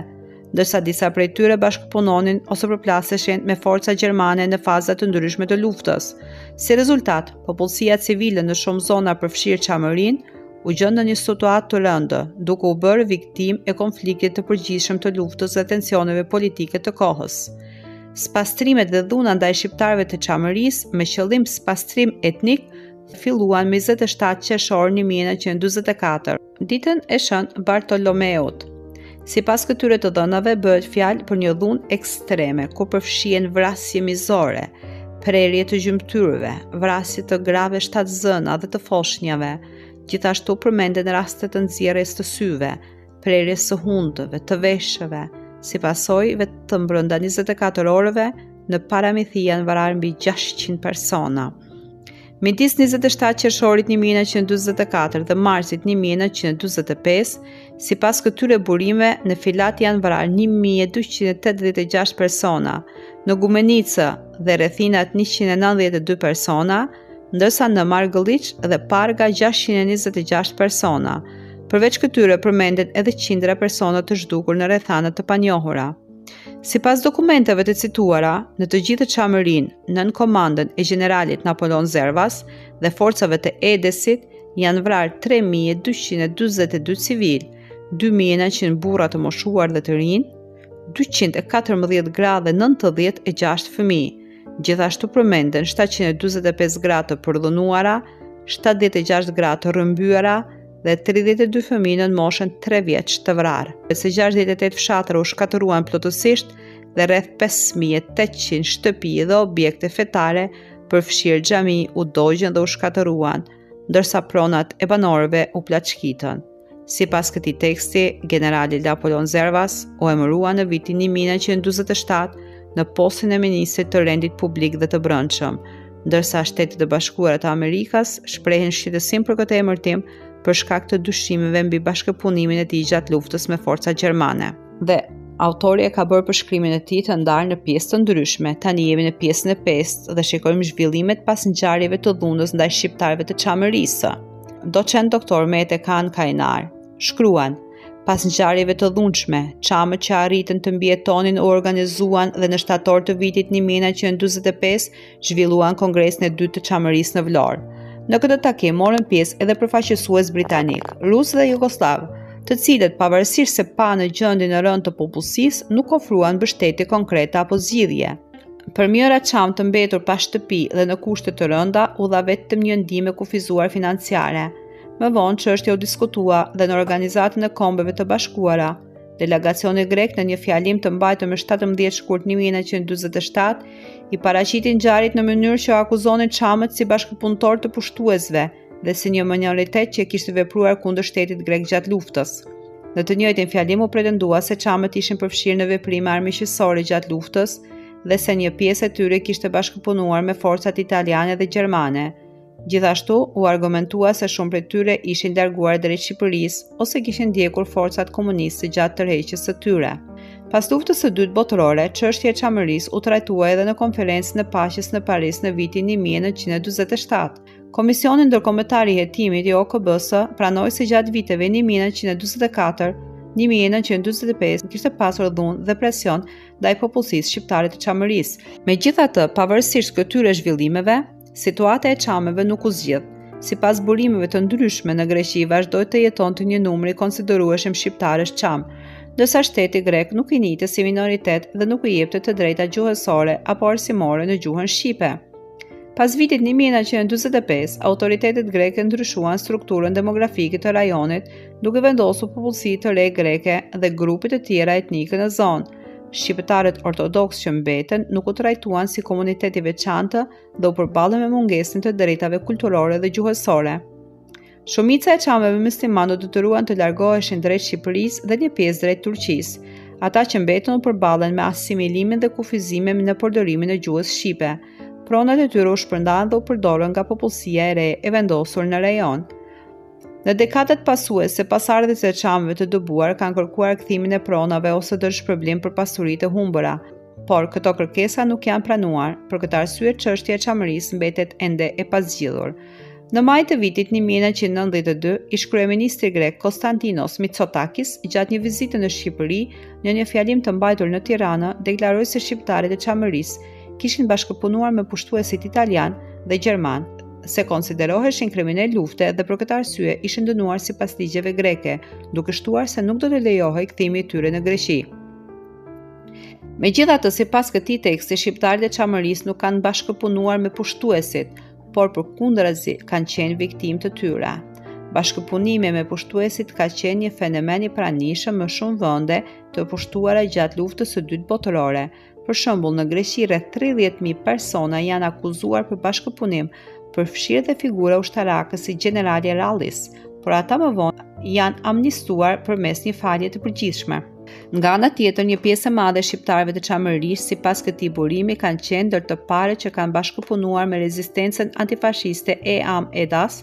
ndërsa disa prej tyre bashkëpunonin ose përplaseshin me forca gjermane në faza të ndryshme të luftës. Si rezultat, popullsia civile në shumë zona përfshirë Çamërinë u gjend në një situatë të rëndë, duke u bërë viktimë e konfliktit të përgjithshëm të luftës dhe tensioneve politike të kohës. Spastrimet dhe dhuna ndaj shqiptarëve të Çamërisë me qëllim spastrim etnik filluan më 27 qershor 1944. Ditën e Shën Bartolomeut. Sipas këtyre të dhënave bëhet fjalë për një dhunë ekstreme ku përfshihen vrasje mizore, prerje të gjymtyrëve, vrasje të grave shtatzëna dhe të foshnjave. Gjithashtu përmenden raste të nxjerrjes të syve, prerjes së hundëve, të veshëve. Si pasojë, vetëm brenda 24 orëve në Paramithi janë vrarë mbi 600 persona. Midis 27 qershorit 1944 dhe marsit 1945, sipas këtyre burimeve, në Filat janë vrarë 1286 persona, në Gumenicë dhe rrethinat 192 persona, ndërsa në Margëlliç dhe Parga 626 persona. Përveç këtyre përmenden edhe qindra persona të zhdukur në rrethana të panjohura. Sipas dokumenteve të cituara, në të gjithë Çamërinë, nën komandën e gjeneralit Napoleon Zervas dhe forcave të Edesit, janë vrarë 3242 civilë, 2900 burra të moshuar dhe të rinj, 214 gra dhe 96 fëmijë. Gjithashtu përmenden 745 gra të përdhunuara, 76 gra të rrëmbyera dhe 32 fëmijë nën moshën 3 vjeç të vrarë. Se 68 fshatra u shkatërruan plotësisht dhe rreth 5800 shtëpi dhe objekte fetare, përfshirë xhami, u dogjën dhe u shkatërruan, ndërsa pronat e banorëve u plaçkitën. Sipas këtij teksti, generali Napoleon Zervas u emërua në vitin 1947 në postin e ministrit të Rendit Publik dhe të Brendshëm, ndërsa Shtetet e Bashkuara të Amerikës shprehen shqetësim për këtë emërtim për shkak të dyshimeve mbi bashkëpunimin e tij gjatë luftës me forcat gjermane. Dhe autori e ka bërë përshkrimin e tij të ndarë në pjesë të ndryshme. Tani jemi në pjesën e pestë dhe shikojmë zhvillimet pas ngjarjeve të dhunës ndaj shqiptarëve të Çamërisë. Docent doktor Mete Kaan Kaynar shkruan: Pas ngjarjeve të dhunshme, çamët që arritën të mbijetonin u organizuan dhe në shtator të vitit 1945 zhvilluan Kongresin e dytë të Çamërisë në Vlorë. Në këtë takim morën pjesë edhe përfaqësues britanikë, rusë dhe jugosllavë, të cilët pavarësisht se panë gjendjen e rëndë të popullsisë, nuk ofruan mbështetje konkrete apo zgjidhje. Për mijëra çamë të mbetur pa shtëpi dhe në kushte të rënda, u dha vetëm një ndihmë e kufizuar financiare. Më vonë çështja u diskutua dhe në Organizatën e Kombeve të Bashkuara. Delegacioni grek në një fjalim të mbajtur më 17 shkurt 1947 i paraqiti ngjarjet në mënyrë që akuzonin çamët si bashkëpunëtorë të pushtuesve dhe si një minoritet që kishte vepruar kundër shtetit grek gjatë luftës. Në të njëjtin fjalim u pretendua se çamët ishin përfshirë në veprime armiqësore gjatë luftës dhe se një pjesë e tyre kishte bashkëpunuar me forcat italiane dhe gjermane. Gjithashtu, u argumentua se shumë prej tyre ishin larguar drejt Shqipërisë ose kishin ndjekur forcat komuniste gjatë tërheqjes së tyre. Pas luftës së dytë botërore, çështja e Çamërisë u trajtua edhe në Konferencën e Paqes në Paris në vitin 1947. Komisioni Ndërkombëtar i Hetimit i OKB-së pranoi se gjatë viteve 1944 1945 kishte pasur dhunë dhe presion ndaj popullsisë shqiptare të Çamërisë. Megjithatë, pavarësisht këtyre zhvillimeve, Situata e çamëve nuk u zgjidh. Sipas burimeve të ndryshme në Greqi vazhdoi të jetonte një numër i konsiderueshëm shqiptarësh çamë, ndërsa shteti grek nuk i njihte si minoritet dhe nuk u jepte të drejta gjuhësore apo arsimore në gjuhën shqipe. Pas vitit 1945, autoritetet greke ndryshuan strukturën demografike të rajonit duke vendosur popullsi të re greke dhe grupe të tjera etnike në zonë. Shqiptarët ortodoksë që mbetën nuk u trajtuan si komunitet i veçantë dhe u përballën me mungesën e të drejtave kulturore dhe gjuhësore. Shumica e çamëve myslimanë u detyruan të largoheshin drejt Shqipërisë dhe një pjesë drejt Turqisë. Ata që mbetën u përballën me asimilimin dhe kufizime në përdorimin e gjuhës shqipe. Pronat e tyre u shpërndanë dhe u përdorën nga popullsia e re e vendosur në rajon. Në dekadat pasuese, pasardhësit e çamëve të dëbuar kanë kërkuar kthimin e pronave ose dëmshpërblim për pasuritë e humbura. Por, këto kërkesa nuk janë pranuar, për këtë arsye çështja e Çamërisë mbetet ende e pazgjidhur. Në maj të vitit 1992, ish-kryeministri grek Konstantinos Mitsotakis, gjatë një vizite në Shqipëri, në një fjalim të mbajtur në Tiranë, deklaroi se shqiptarët e Çamërisë kishin bashkëpunuar me pushtuesit italianë dhe gjermanë, se konsideroheshin kriminelë lufte dhe për këtë arsye ishin dënuar sipas ligjeve greke, duke shtuar se nuk do të lejohej kthimi i tyre në Greqi. Megjithatë, sipas këtij teksti, shqiptarët e Çamërisë nuk kanë bashkëpunuar me pushtuesit, por përkundrazi kanë qenë viktimë të tyre. Bashkëpunimi me pushtuesit ka qenë një fenomen i pranishëm në shumë vende të pushtuara gjatë Luftës së Dytë Botërore. Për shembull, në Greqi rreth 30.000 persona janë akuzuar për bashkëpunim, përfshirë dhe figura ushtarake si gjenerali Rallis, por ata më vonë janë amnistuar përmes një falje të përgjithshme. Nga ana tjetër, një pjesë e madhe e shqiptarëve të Çamërisë, sipas këtij burimi, kanë qenë ndër të parët që kanë bashkëpunuar me rezistencën antifashiste EAM-EDAS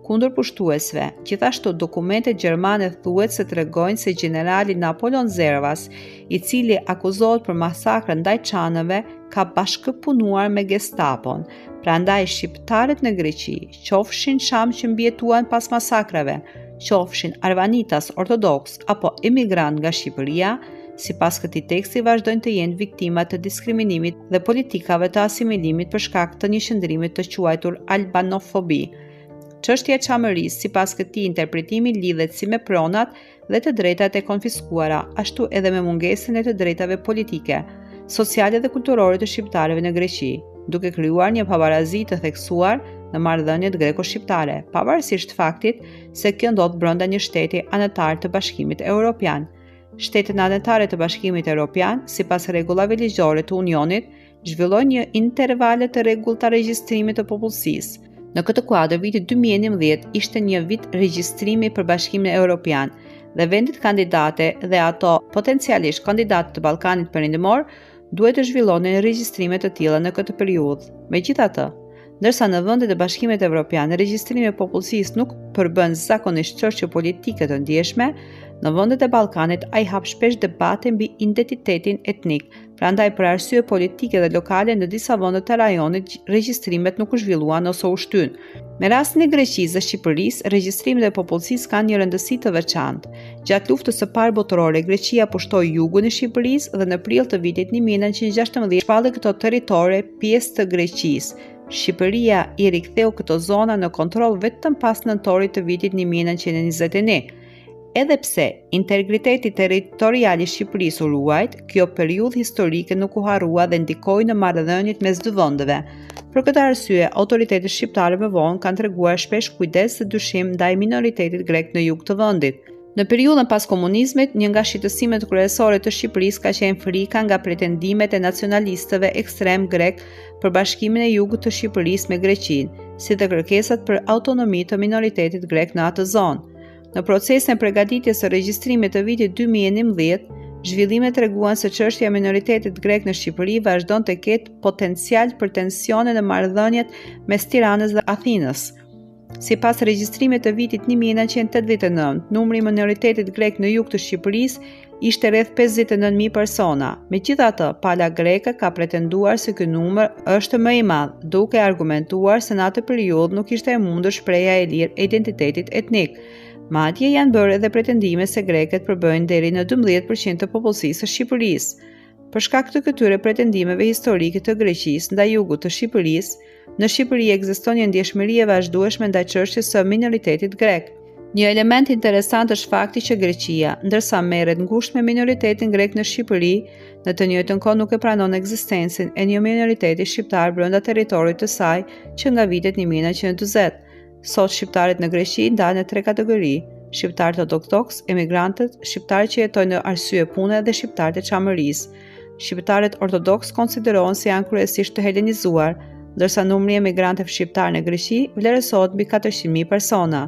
kundër pushtuesve. Gjithashtu, dokumentet gjermane thuhet se tregojnë se gjenerali Napoleon Zervas, i cili akuzohet për masakrën ndaj çamëve, ka bashkëpunuar me Gestapon. Prandaj shqiptarët në Greqi, qofshin çamë që mbijetuan pas masakrave, qofshin arvanitas ortodoksë apo emigrantë nga Shqipëria, sipas këtij teksti vazhdojnë të jenë viktima të diskriminimit dhe politikave të asimilimit për shkak të një qëndrimi të quajtur albanofobi. Çështja e Çamërisë, sipas këtij interpretimi lidhet si me pronat dhe të drejtat e konfiskuara, ashtu edhe me mungesën e të drejtave politike, sociale dhe kulturore të shqiptarëve në Greqi, duke krijuar një pabarazi të theksuar në marrëdhëniet greko-shqiptare, pavarësisht faktit se kjo ndodh brenda një shteti anëtar të Bashkimit Europian. Shtetet anëtare të Bashkimit Europian, sipas rregullave ligjore të Unionit, zhvillojnë një intervale të rregullta regjistrimi të popullsisë. Në këtë kuadër, viti 2011 ishte një vit regjistrimi për Bashkimin Europian dhe vendet kandidate dhe ato potencialisht kandidate të Ballkanit Perëndimor duhet të zhvillonin regjistrime të tilla në këtë periudhë. Megjithatë, ndërsa në vendet e Bashkimit Evropian regjistrimi i popullsisë nuk përbën zakonisht çështje politike të ndjeshme, në vendet e Ballkanit ai hap shpesh debate mbi identitetin etnik, Prandaj për arsye politike dhe lokale në disa vende të rajonit regjistrimet nuk u zhvilluan ose u shtynë. Me rastin e Greqisë dhe Shqipërisë, regjistrimet e popullsisë kanë një rëndësi të veçantë. Gjatë Luftës së Parë Botërore, Greqia pushtoi jugun e Shqipërisë dhe në prill të vitit 1916 shpalli këto territore pjesë të Greqisë. Shqipëria i riktheu këto zona në kontroll vetëm pas nëntorit të vitit 1921. Edhe pse integriteti territorial i Shqipërisë u ruajt, kjo periudhë historike nuk u harrua dhe ndikoi në marrëdhëniet mes dy vendeve. Për këtë arsye, autoritetet shqiptare më vonë kanë treguar shpesh kujdes dhe dyshim ndaj minoritetit grek në jug të vendit. Në periudhën pas komunizmit, një nga shqetësimet kryesore të Shqipërisë ka qenë frika nga pretendimet e nacionalistëve ekstremë grekë për bashkimin e jugut të Shqipërisë me Greqinë, si dhe kërkesat për autonomi të minoritetit grek në atë zonë. Në procesin e pregatitjes së regjistrimit të vitit 2011, zhvillimet treguan se çështja e minoritetit grek në Shqipëri vazhdon të ketë potencial për tensione në marrëdhëniet mes Tiranës dhe Athinës. Sipas regjistrimit të vitit 1989, numri i minoritetit grek në jug të Shqipërisë ishte rreth 59.000 persona. Megjithatë, pala greke ka pretenduar se ky numër është më i madh, duke argumentuar se në atë periudhë nuk ishte e mundur shprehja e lirë e identitetit etnik. Madje janë bërë edhe pretendime se grekët përbëjnë deri në 12% të popullsisë së Shqipërisë. Për shkak të këtyre pretendimeve historike të Greqisë ndaj jugut të Shqipërisë, në Shqipëri ekziston një ndjeshmëri e vazhdueshme ndaj çështjes së minoritetit grek. Një element interesant është fakti që Greqia, ndërsa merret ngushtë me minoritetin grek në Shqipëri, në të njëjtën kohë nuk e pranon ekzistencën e një minoriteti shqiptar brenda territorit të saj që nga vitet 1940. Sot shqiptarët në Greqi ndahen në tre kategori: shqiptarët ortodoksë, emigrantët, shqiptarët që jetojnë në arsye pune dhe shqiptarët e Çamërisë. Shqiptarët ortodoksë konsiderohen se janë kryesisht të helenizuar, ndërsa numri i emigrantëve shqiptarë në Greqi vlerësohet mbi 400.000 persona.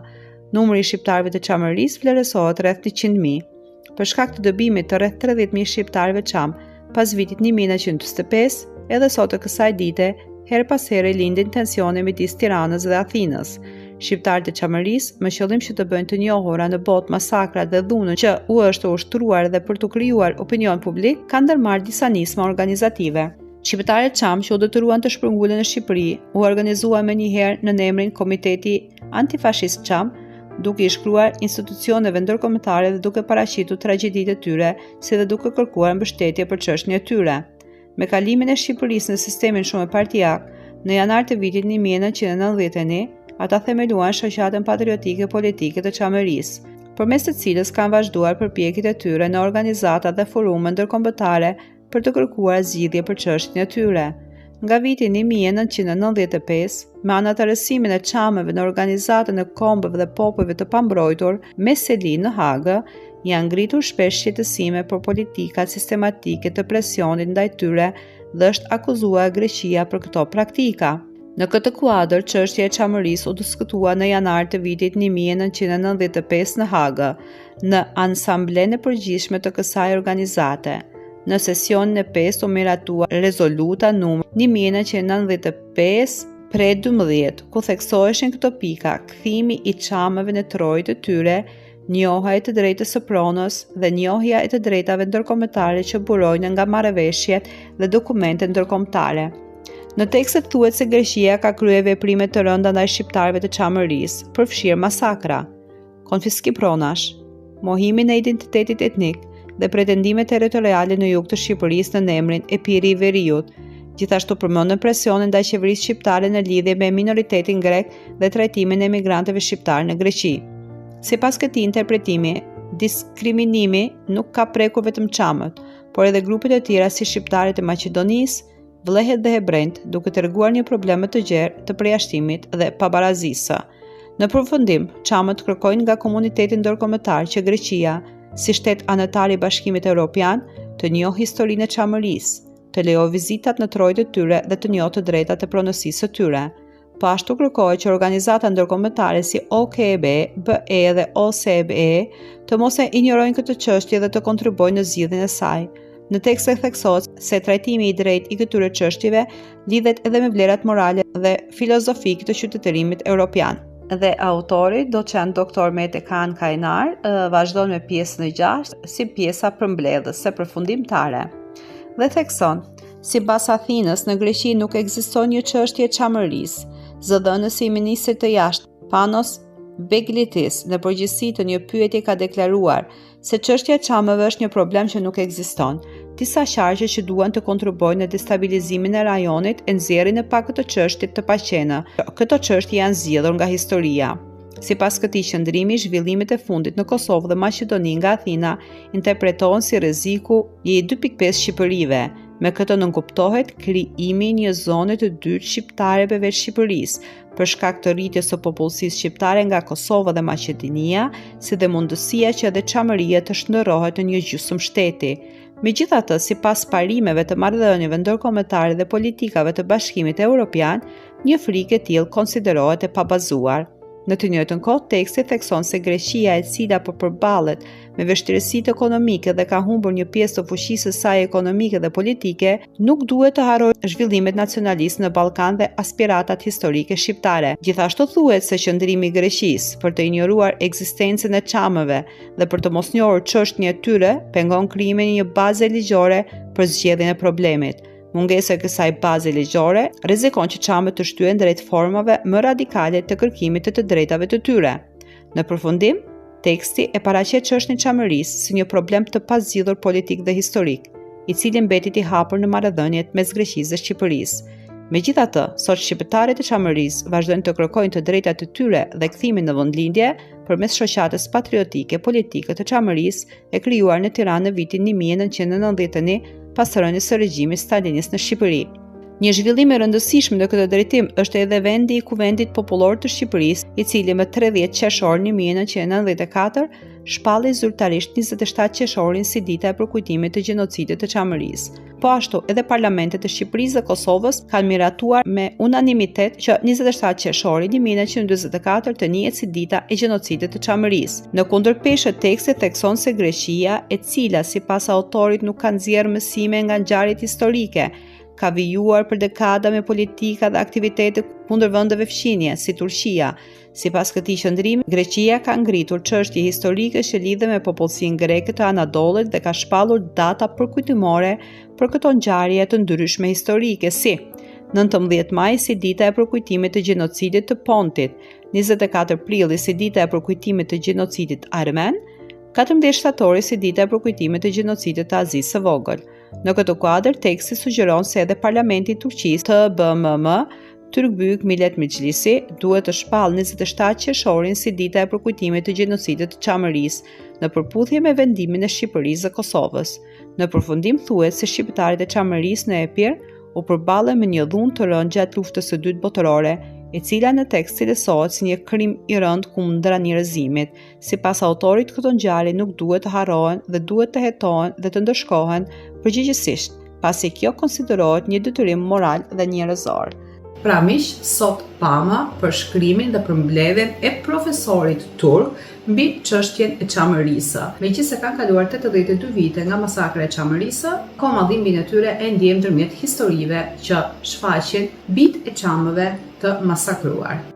Numri i shqiptarëve të Çamërisë vlerësohet rreth 100.000. Për shkak të dëbimit të rreth 30.000 shqiptarëve çamë pas vitit 1945, edhe sot e kësaj dite, herë pas here lindin tensione midis Tiranës dhe Athinës. Shqiptarët e Çamërisë, me qëllim që të bëjnë të njohura në botë masakrat dhe dhunën që u është ushtruar dhe për të krijuar opinion publik, kanë ndërmarrë disa nisma organizative. Shqiptarët çamë që u detyruan të shpërngulen në Shqipëri, u organizuan menjëherë nën emrin Komiteti Antifashist Çam, duke i shkruar institucioneve ndërkombëtare dhe duke paraqitur tragjeditë e tyre, si dhe duke kërkuar mbështetje për çështjen e tyre. Me kalimin e Shqipërisë në sistemin shumëpartiak, në janar të vitit 1991, ata themeluan Shoqatën Patriotike Politike të Çamërisë, përmes të cilës kanë vazhduar përpjekjet e tyre në organizata dhe forume ndërkombëtare për të kërkuar zgjidhje për çështjen e tyre. Nga viti 1995, me anëtarësimin e çamëve në Organizatën e Kombeve dhe Popujve të Pambrojtur me seli në Hagë, janë ngritur shpesh shqetësime për politikat sistematike të presionit ndaj tyre dhe është akuzuar Greqia për këto praktika. Në këtë kuadër, çështja e Çamërisë u diskutua në janar të vitit 1995 në Hagë, në Asamblenë e Përgjithshme të kësaj organizate. Në sesionin e pestë u miratua rezoluta numër 1995 pre 12, ku theksoheshin këto pika: kthimi i çamëve në trojet e tyre, njohja e të drejtës së pronës dhe njohja e të drejtave ndërkombëtare që burojnë nga marrëveshjet dhe dokumentet ndërkombëtare. Në tekstet thuhet se Greqia ka kryer veprime të rënda ndaj shqiptarëve të Çamërisë, përfshirë masakra, konfiskim pronash, mohimin e identitetit etnik dhe pretendime territoriale në jug të Shqipërisë nën emrin Epiri i Veriut. Gjithashtu përmenden presione ndaj qeverisë shqiptare në lidhje me minoritetin grek dhe trajtimin e emigrantëve shqiptarë në Greqi. Sipas këtij interpretimi, diskriminimi nuk ka prekur vetëm çamët, por edhe grupet e tjera si shqiptarët e Maqedonisë, vllehët dhe hebrenjtë, duke treguar një problem më të gjerë të përjashtimit dhe pabarazisë. Në përfundim, çamët kërkojnë nga komuniteti ndërkombëtar që Greqia, si shtet anëtar i Bashkimit Evropian, të njohë historinë e Çamërisë, të lejojë vizitat në trojet e tyre dhe të njohë të drejtat e pronësisë së tyre. Po ashtu kërkohet që organizata ndërkombëtare si OKB, BE dhe OSBE të mos e injorojnë këtë çështje dhe të kontribuojnë në zgjidhjen e saj. Në tekste theksohet se trajtimi i drejtë i këtyre çështjeve lidhet edhe me vlerat morale dhe filozofike të qytetërimit europian. Dhe autori, docent Dr. Mete Kaan Kaynar, vazhdon me pjesën e gjashtë si pjesa përmbledhëse përfundimtare. Dhe thekson, Sipas Athinës, në Greqi nuk ekziston një çështje e Çamërisë. Zëdhënësi i ministrit të Jashtëm, Panos Beglitis, në përgjithësi të një pyetje ka deklaruar se çështja e Çamëve është një problem që nuk ekziston. Disa qarqe që duan të kontribuojnë në destabilizimin e rajonit e nxjerrin në pah këtë çështje të paqenë. Këto çështje janë zgjidhur nga historia. Sipas këtij qëndrimi, zhvillimet e fundit në Kosovë dhe Maqedoni nga Athina interpretohen si rreziku i 2.5 Shqipërive. Me këtë nënkuptohet krijimi i një zone të dytë shqiptare përveç Shqipërisë, për shkak të rritjes së popullsisë shqiptare nga Kosova dhe Maqedonia, si dhe mundësia që edhe Çamëria të shndërrohet në një gjysmë shteti. Megjithatë, sipas parimeve të marrëdhënieve ndërkombëtare dhe politikave të Bashkimit Evropian, një frikë e tillë konsiderohet e pabazuar. Në të njëjtën kohë, teksti thekson se Greqia, e cila po përballet me vështirësitë ekonomike dhe ka humbur një pjesë të fuqisë së saj ekonomike dhe politike, nuk duhet të harrojë zhvillimet nacionaliste në Ballkan dhe aspiratat historike shqiptare. Gjithashtu thuhet se qëndrimi i Greqisë për të injoruar ekzistencën e çamëve dhe për të mos njohur çështjen e tyre, pengon krijimin e një baze ligjore për zgjedhjen e problemit. Mungesa e kësaj baze ligjore rrezikon që çamët të shtyhen drejt formave më radikale të kërkimit të të drejtave të tyre. Në përfundim, teksti e paraqet çështjen e Çamërisë si një problem të pazgjidhur politik dhe historik, i cili mbetet i hapur në marrëdhëniet mes Greqisë dhe Shqipërisë. Megjithatë, sot shqiptarët e Çamërisë vazhdojnë të kërkojnë të drejtat e tyre dhe kthimin në vendlindje përmes shoqatës patriotike politike të Çamërisë e krijuar në Tiranë në vitin 1991 pas rënies së regjimit stalinist në Shqipëri. Një zhvillim i rëndësishëm në këtë drejtim është edhe vendi i Kuvendit Popullor të Shqipërisë, i cili më 30 qershor 1994 shpalli zyrtarisht 27 qershorin si dita e përkujtimit të gjenocidit të Çamërisë. Po ashtu, edhe parlamentet e Shqipërisë dhe Kosovës kanë miratuar me unanimitet që 27 qershori 1944 të njihet si dita e gjenocidit të Çamërisë. Në kundërpeshë teksti thekson se Greqia, e cila sipas autorit nuk ka nxjerrë mësime nga ngjarjet historike. ka vijuar për dekada me politika dhe aktivitete kundër vendeve fqinje, si Turqia. Sipas këtij qëndrimi, Greqia ka ngritur çështje historike që lidhen me popullsinë greke të Anadollit dhe ka shpallur data përkujtimore për këto ngjarje të ndryshme historike si 19 maj si dita e përkujtimit të gjenocidit të Pontit, 24 prilli si dita e përkujtimit të gjenocidit armen, 14 shtatori si dita e përkujtimit të gjenocidit të Azisë së Vogël. Në këtë kuadër, teksti sugjeron se edhe Parlamenti i Turqisë, TBMM, Türk Büyük Millet Meclisi, duhet të shpallë 27 qershorin si dita e përkujtimit të gjenocidit të Çamërisë, në përputhje me vendimin e Shqipërisë dhe Kosovës. Në përfundim thuhet se shqiptarët e Çamërisë në Epir u përballën me një dhunë të rëndë gjatë Luftës së Dytë Botërore, e cila në tekst cilësohet si një krim i rëndë kundra njerëzimit. Sipas autorit, këto ngjarje nuk duhet të harrohen dhe duhet të hetohen dhe të ndëshkohen përgjegjësisht, pasi kjo konsiderohet një detyrim moral dhe njerëzor. Pra miq, sot pamë përshkrimin dhe përmbledhjen e profesorit turk mbi çështjen e Çamërisë. Megjithëse kanë kaluar 82 vite nga masakra e Çamërisë, akoma dhimbjen e tyre e ndjejmë ndërmjet historive që shfaqin bijtë e çamëve të masakruar.